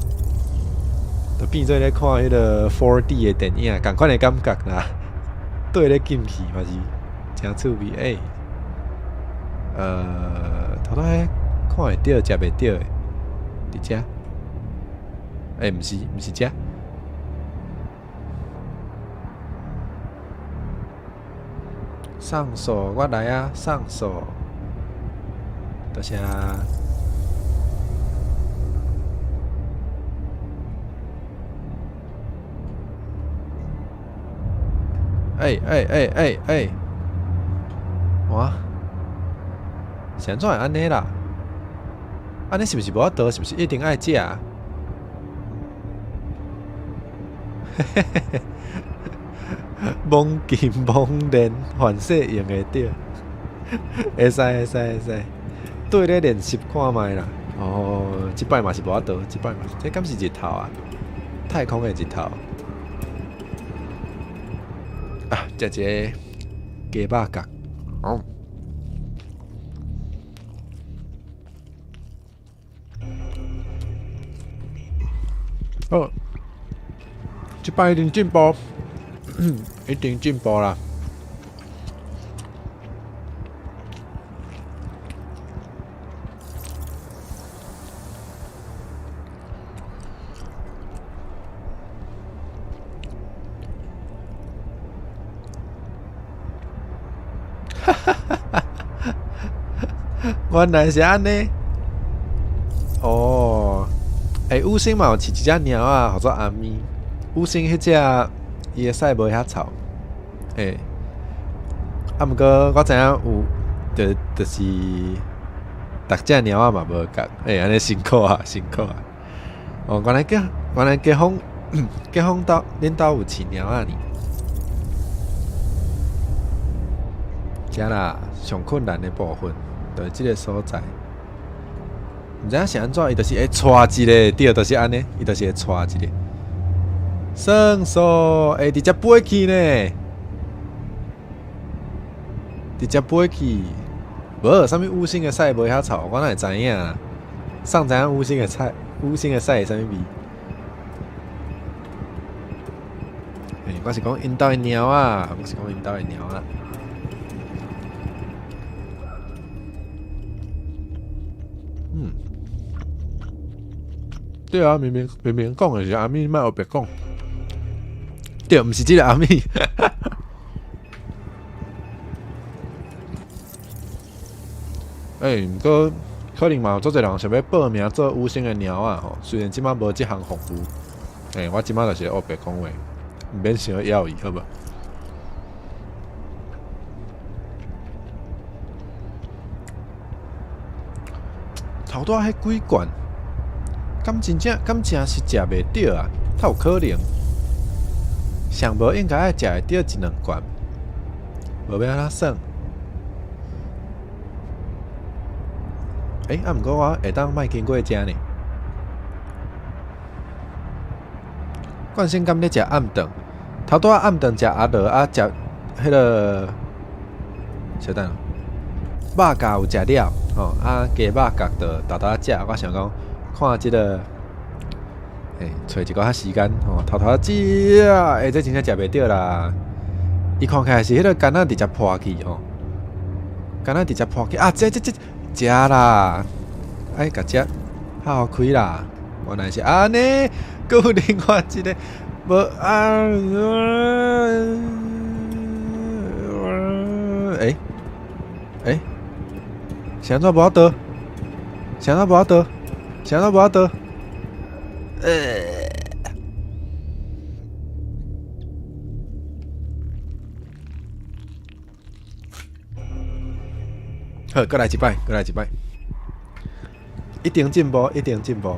就變做咧看彼個 4D 的電影，仝款的感覺啦。綴咧進去嘛是誠趣味。欸，頭拄仔看會著，食袂著的，佇遮。欸，毋是，毋是遮。送素，我來啊！送素，多謝。欸欸欸欸欸！哇！是按怎會按呢啦？按呢是毋是無法度？是毋是一定愛食？嘿嘿嘿嘿，罔筋罔練，凡勢用會著。會使會使會使，對咧練習看覓啦。哦，這擺嘛是無法度，這擺嘛是，這敢是日頭啊？太空的日頭。啊，食一个雞肉角。哦。好，這擺一定進步，一定進步啦。哈哈哈哈哈！原來是按呢。哦，欸，五星嘛有飼一隻貓仔，號做阿咪。五星彼隻伊的屎無遐臭，欸，啊，毋過我知影有，就是逐隻貓仔嘛無仝，欸，按呢辛苦啊，辛苦啊。哦，原來結婚兜恁兜有飼貓仔呢？遮啦，上困難的部分，就是這个所在。毋知影是按怎，伊就是會掣一个，對，就是按呢，伊就是會掣一个。算數，會直接飛去呢？直接飛去，無，啥物五星的屎無遐臭，我哪會知影啊？啥知影五星的菜，五星的屎是啥物味？欸，我是講𪜶兜的貓仔，我是講𪜶兜的貓仔。嗯，對啊，明明明明講的是阿咪，莫烏白講。對，毋是這个阿咪。欸，毋過可能嘛有足濟人想欲報名做五星的貓仔吼，雖然這擺無這項服務。欸，我這擺就是烏白講話，毋免想枵伊，好無？頭拄仔彼幾罐，敢真正敢誠是食袂著啊？哪有可能？上無應該愛食會著一兩罐，無欲按怎算？欸，啊，毋過我會當莫經過遮呢？慣性敢咧食暗頓？頭拄仔暗頓食阿樂啊，食彼个，稍等，肉餃有食了吼，啊雞肉餃就沓沓仔食。我想講，看這个，欸，揣一寡仔時間吼，偷偷食，欸，這真正食袂著啦。伊看起來是彼个柑仔直接破去吼，柑仔直接破去啊！這這這食啦，愛共食，拍予開啦。原來是按呢，閣有另外一个無啊？欸欸，是按怎無法度？是按怎無法度？是按怎無法度？好，閣來一擺，閣來一擺，一定進步，一定進步。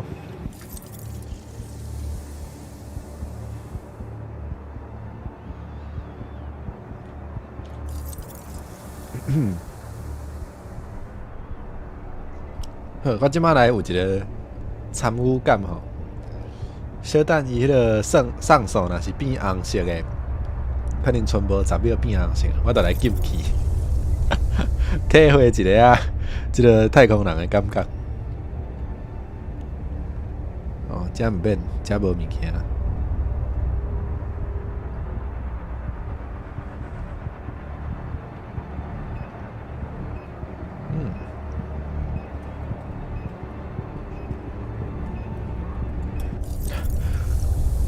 好，我這擺來有一个參與感吼。小等伊彼个上上手若是變紅色的，可能賰無10秒變紅色，我就來進去，體會一下啊，這个太空人的感覺。哦，遮毋免，遮無物件。嗯。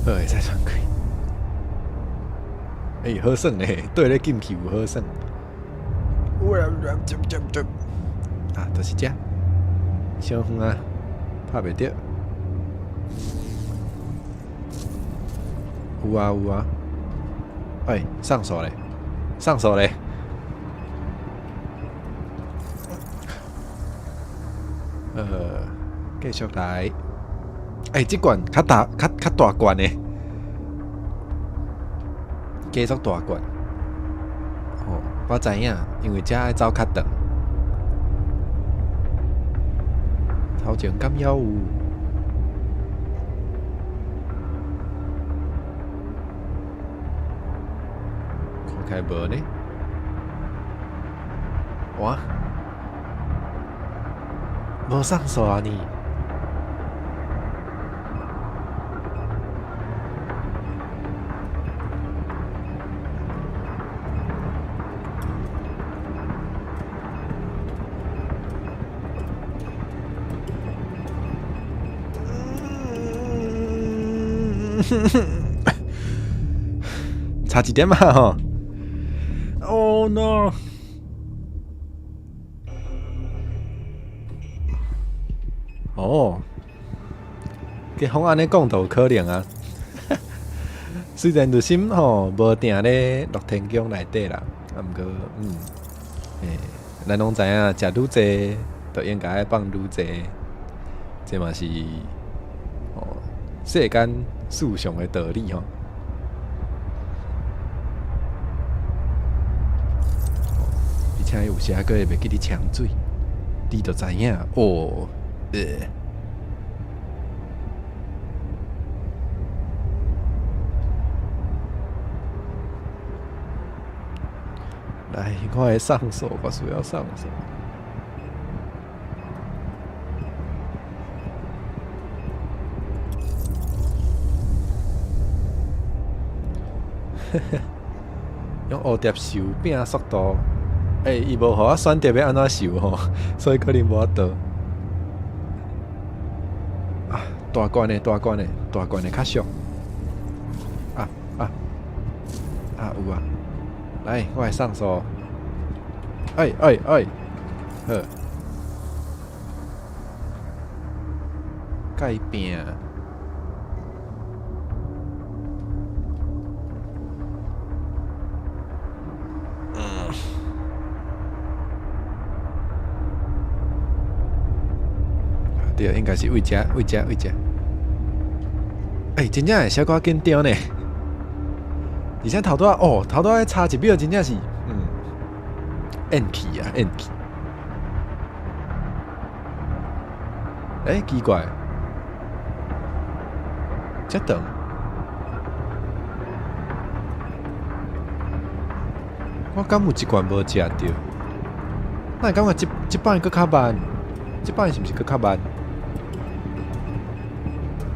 好，會使喘氣。欸，好耍呢，對咧進去有好耍。啊，就是這，傷遠啊，拍袂著。有啊有啊。欸，上手咧，上手咧。繼續來。欸，這罐較大，較較大罐的，加速大罐。哦，我知影，因為這愛走較長。頭前敢猶有？看起來無呢？哇！無上鎖啊你！差一點仔吼！Oh no！哦，給風按呢講都有可能啊。雖然日心吼無定咧樂天宮內底啦，啊，毋過欸，咱攏知影，食愈濟，就應該愛放愈濟，這嘛是哦世間事上的道理吼。而且有時還閣會袂記得沖水，你就知影哦。來，我來上鎖，我需要上鎖。用蝴蝶袖拼速度，欸，伊無予我選擇欲按怎繡吼，所以可能無法度。啊，大罐的，大罐的，大罐的較俗。啊啊啊！有啊，來，我來上鎖。哎哎哎，好，改變。對，應該是為遮，為遮，為遮。欸，真正會小可緊張呢。而且頭拄仔哦，頭拄仔差一秒，真正是運氣啊，運氣。欸，奇怪，遮長。我敢有一罐無食著？哪會感覺這這擺閣較慢？這擺是毋是閣較慢？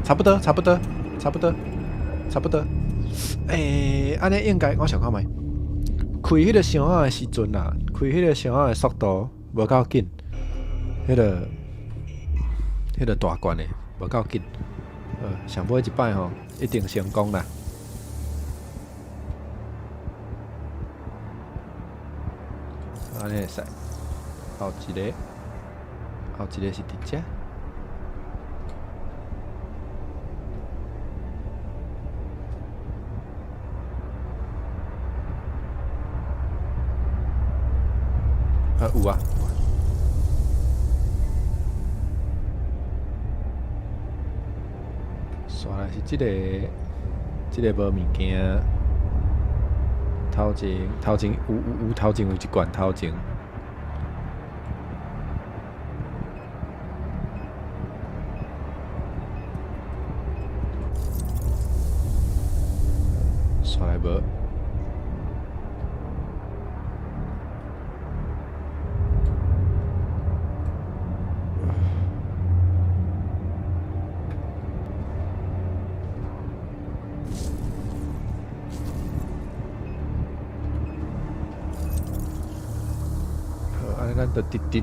差不多，差不多，差不多，差不多。欸，按呢應該我想看覓，開彼個箱仔的時陣啊，開彼個箱仔的速度無夠緊，彼個大罐的無夠緊。上尾一擺吼，一定成功啦。按呢會使，後一个，後一个是佇遮。啊，有啊。煞來是這個，這個無物件。頭前，頭前有有有，頭前有一罐頭前。煞來無。好，按呢咱就直直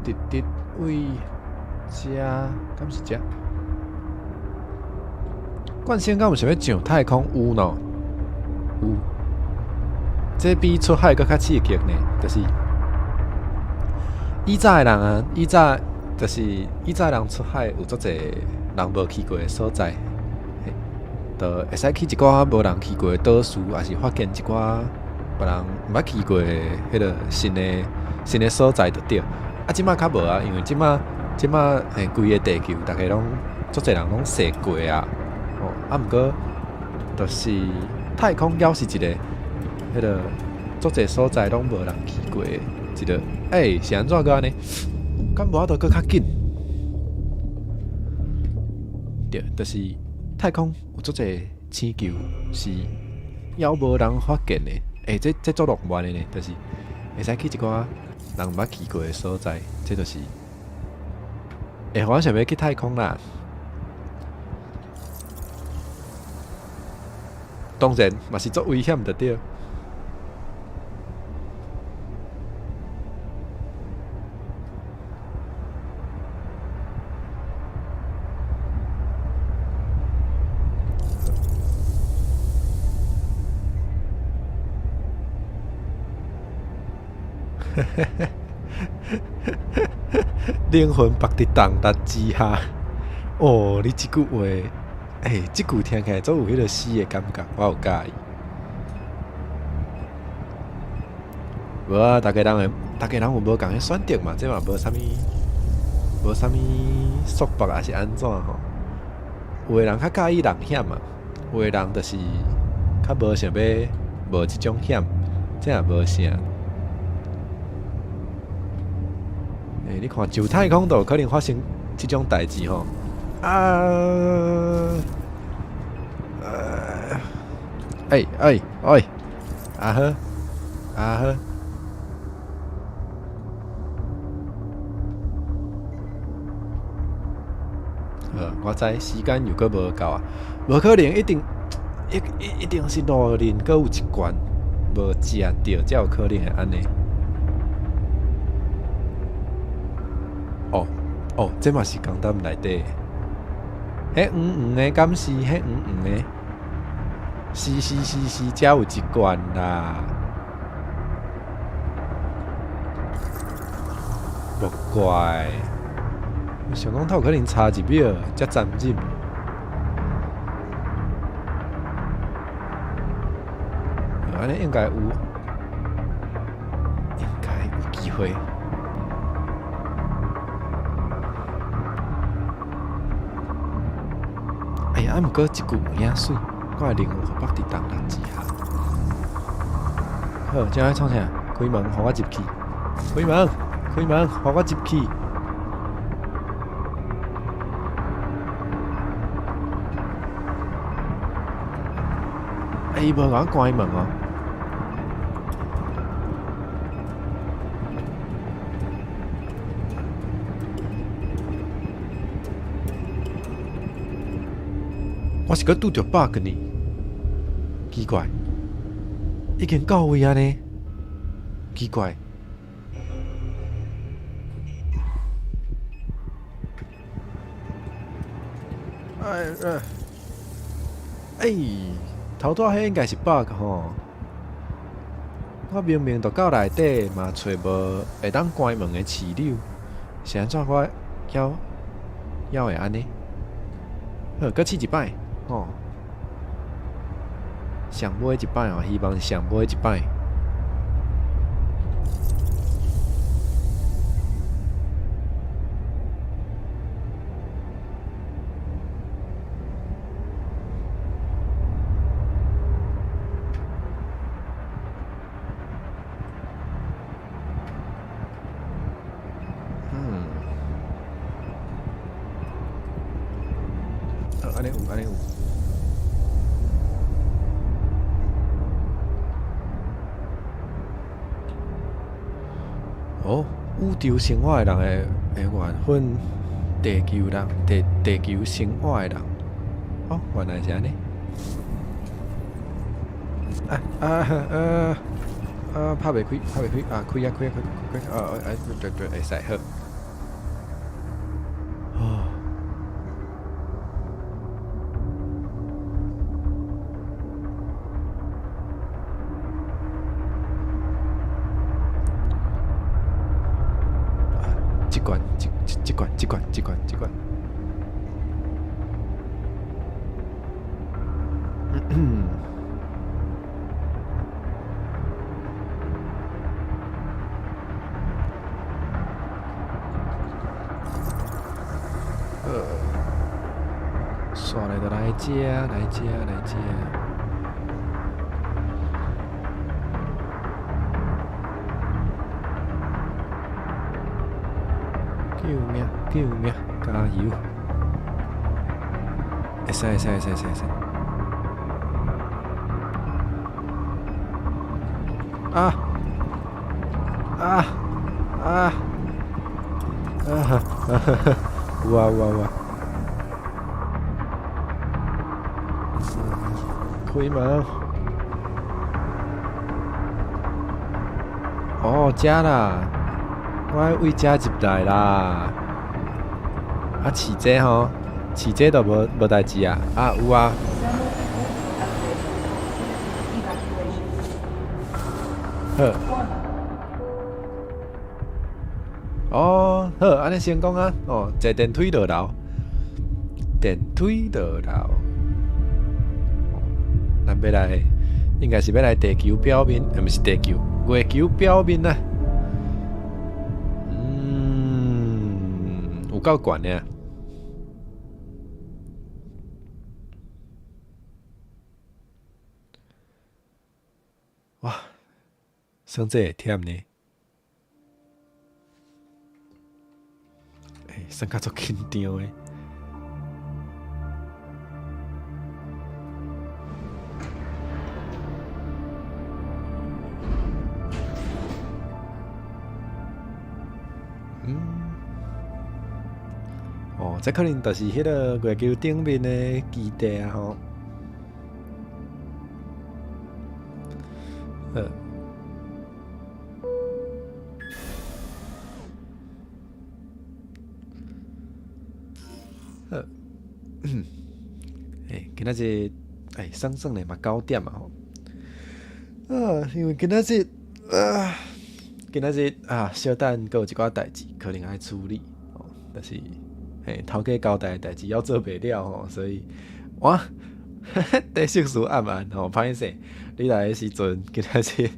直直位遮，敢是遮？慣性敢有想欲上太空？有喏，有。這比出海閣較刺激呢，就是以早的人啊，以早就是以早人出海有足濟人無去過的所在，就會使去一寡無人去過的島嶼，抑是發現一寡別人毋捌去過的彼個新的新的所在就對。啊，啊，這馬較無啊，因為這馬規个地球，逐家攏足濟人攏踅過啊。哦，啊，毋過就是太空猶是一个，彼个足濟所在攏無人去過的一个。欸，是按怎閣按呢？敢無法度閣較緊？對，就是太空有足濟星球是猶無人發現的。欸，這足浪漫的呢，就是會使去一寡人毋捌去過的所在，這就是會予我想欲去太空啦。當然嘛是足危險的對。靈魂縛佇重力之下。哦，你這句話，欸，這句聽起來足有彼个死的感覺，我有佮意。無啊，逐家人會，逐家人有無仝的選擇嘛？這嘛無啥物，無啥物束縛，抑是按怎吼？有的人較佮意人險嘛，有的人就是較無想欲冒這種險，這也無啥。欸，你看上太空都有可能發生這種代誌吼！啊！欸欸欸！啊好，啊好。好，我知時間又閣無夠啊，無可能，一定一一一定是路面閣有一關無食著，才有可能會按呢。哦哦，這嘛是鋼彈內底，彼黃黃的敢是彼黃黃的？是是是是，才有一關啦。莫怪，我想講，他有可能差一秒才站入。按呢應該有，應該有機會。哎呀，啊，毋過這句有影媠，我的靈魂予縛佇重力之下。好，這愛創啥？開門，予我入去。開門，開門，予我入去。欸，伊無共我關門哦。我是閣拄著 bug 呢？奇怪，已經到位啊呢？奇怪。哎哎，欸，頭拄仔彼應該是 bug 吼。我明明就到內底嘛，揣無會當關門的磁鈕，是按怎我猶猶會按呢？好，閣試一擺吼。上尾一擺哦，希望是上尾一擺。嗯。按呢有，按呢有。哦，宇宙生活的人的緣分，地球人，地地球生活的人，哦，原來是按呢。啊啊啊啊！拍袂開，拍袂開，啊，開啊開啊開開開，啊啊，對對，會使好。哦。這關，這這關，這關，這關，這關。嗯。煞來就來遮，來遮，來遮。救命！救命！加油！會使會使會使會使會使。啊！啊！啊！啊哈！有啊有啊有啊！開門！哦，遮啦，我愛為遮入來啦。啊，飼這吼，飼這都無無代誌啊。啊，有啊。好。哦，好，按呢成功啊！哦，坐電梯落樓，電梯落樓。咱欲來，應該是欲來地球表面，毋是地球，月球表面啊。有夠懸的啊！哇，耍這會忝呢？欸，耍甲足緊張的。嗯，哦，這可能就是彼个月球頂面的基地啊吼。好。好，欸，今仔日欸，算算咧嘛9點啊吼。啊，因為今仔日啊，今仔日啊，小等閣有一寡代誌可能愛處理吼，但是嘿，頭家交代的代誌猶做袂了吼，所以我第四次暗暗吼，歹勢，你來的時陣，今仔日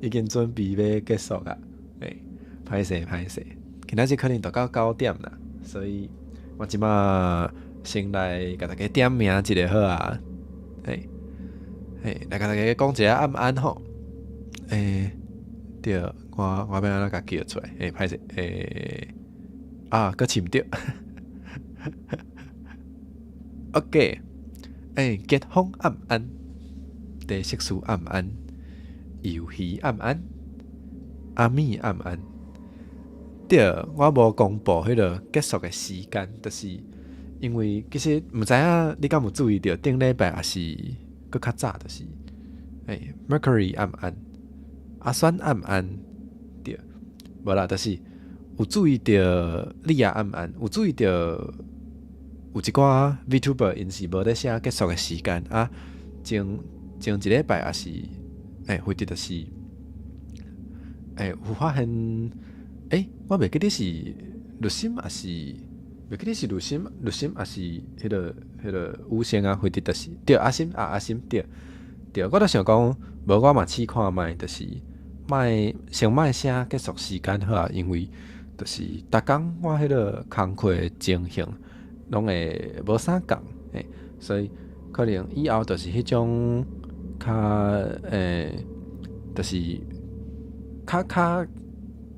已經準備欲結束啊，嘿，歹勢歹勢，今仔日可能就到9點啦，所以我這馬先來共大家點名一下好啊，嘿，嘿，來共大家講一下暗安吼，欸，對，我欲按怎共叫出來？欸，歹勢，欸，啊，閣飼毋著。OK，欸，吉風暗安，地色師暗安，魷魚暗安，阿米暗安。對，我無公布彼个結束的時間，就是因為其實毋知影你敢有注意著，頂禮拜抑是閣較早，就是欸，Mercury 暗安，阿酸暗安，對，無啦，就是有注意著你也暗安，有注意著有一寡 VTuber 𪜶是無咧寫結束的時間啊，前前一禮拜也是，欸，或者就是，欸，有發現，欸，我袂記得是律心，抑是袂記得是律心，律心抑是彼个彼个五星啊，或者就是對阿心啊阿心對對，我都想講，無我嘛試看覓，就是莫先莫寫結束時間好啊，因為就是逐工我彼个工課的情形攏會無相仝，嘿，所以可能以後就是彼種較欸，就是較較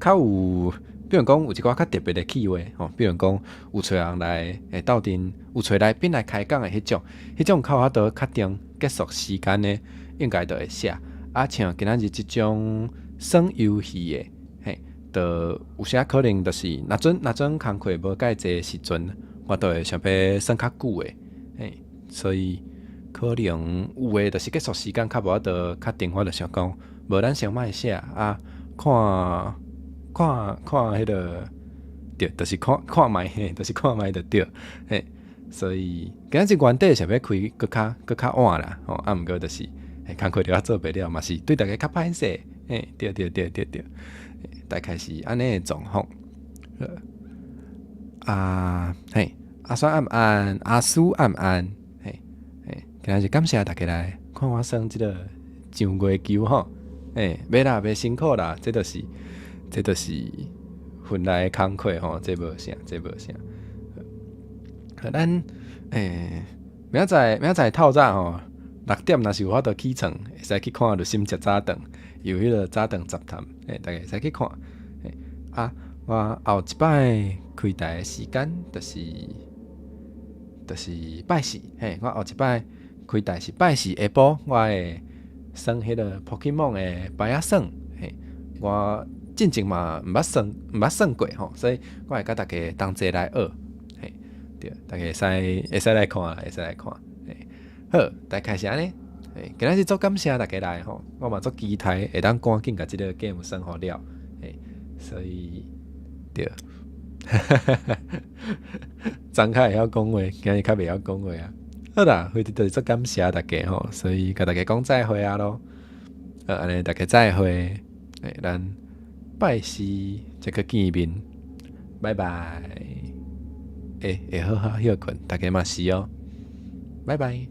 較有，比如講有一寡較特別的計劃吼，比如講有揣人來會鬥陣，有揣來賓來開講的彼種，彼種較有法度確定結束時間的，應該就會寫。啊，像今仔日這種耍遊戲的，嘿，就有時可能就是，若準若準工課無介濟的時陣，我就會想欲耍較久的，嘿，所以可能有的就是結束時間較無法度確定，我就想講，無咱先莫寫啊，看看看彼个，對，就是看看覓，嘿，就是看覓就對，嘿，所以今仔日原底想欲開閣較閣較晚啦，吼，啊，毋過就是，嘿，工課著猶做袂了，嘛是對大家較歹勢，嘿，對對對對對，大概是按呢的狀況。啊，嘿，阿酸暗安，阿蘇暗安，嘿，嘿，今仔日感謝大家來看我耍這个上月球吼，欸，袂啦，袂辛苦啦，這就是這就是份內的工課吼，這無啥，這無啥。咱欸，明仔載透早吼，6點若是有法度起床，會使去看綠心食早頓，有彼个早頓雜談，欸，大家會使去看。欸，啊，我後一擺開台的時間，就是拜四，嘿，我後一擺開台是拜四下晡，我會耍彼个 Pokemon 的牌仔耍，嘿，我進前嘛毋捌耍，毋捌耍過吼，所以我會佮大家同齊來學，嘿，對，大家會使來看，會使來看，嘿，好，大概是按呢，嘿，今仔日足感謝大家來吼，我嘛足期待會當趕緊共這个 game 耍予了，嘿，所以對，昨較會曉講話，今日較袂曉講話啊。好啦，反正就是足感謝大家吼，所以共大家講再會啊囉。好，按呢大家再會，欸，咱拜四再閣見面，拜拜。欸，會好好歇睏，大家嘛是哦，拜拜。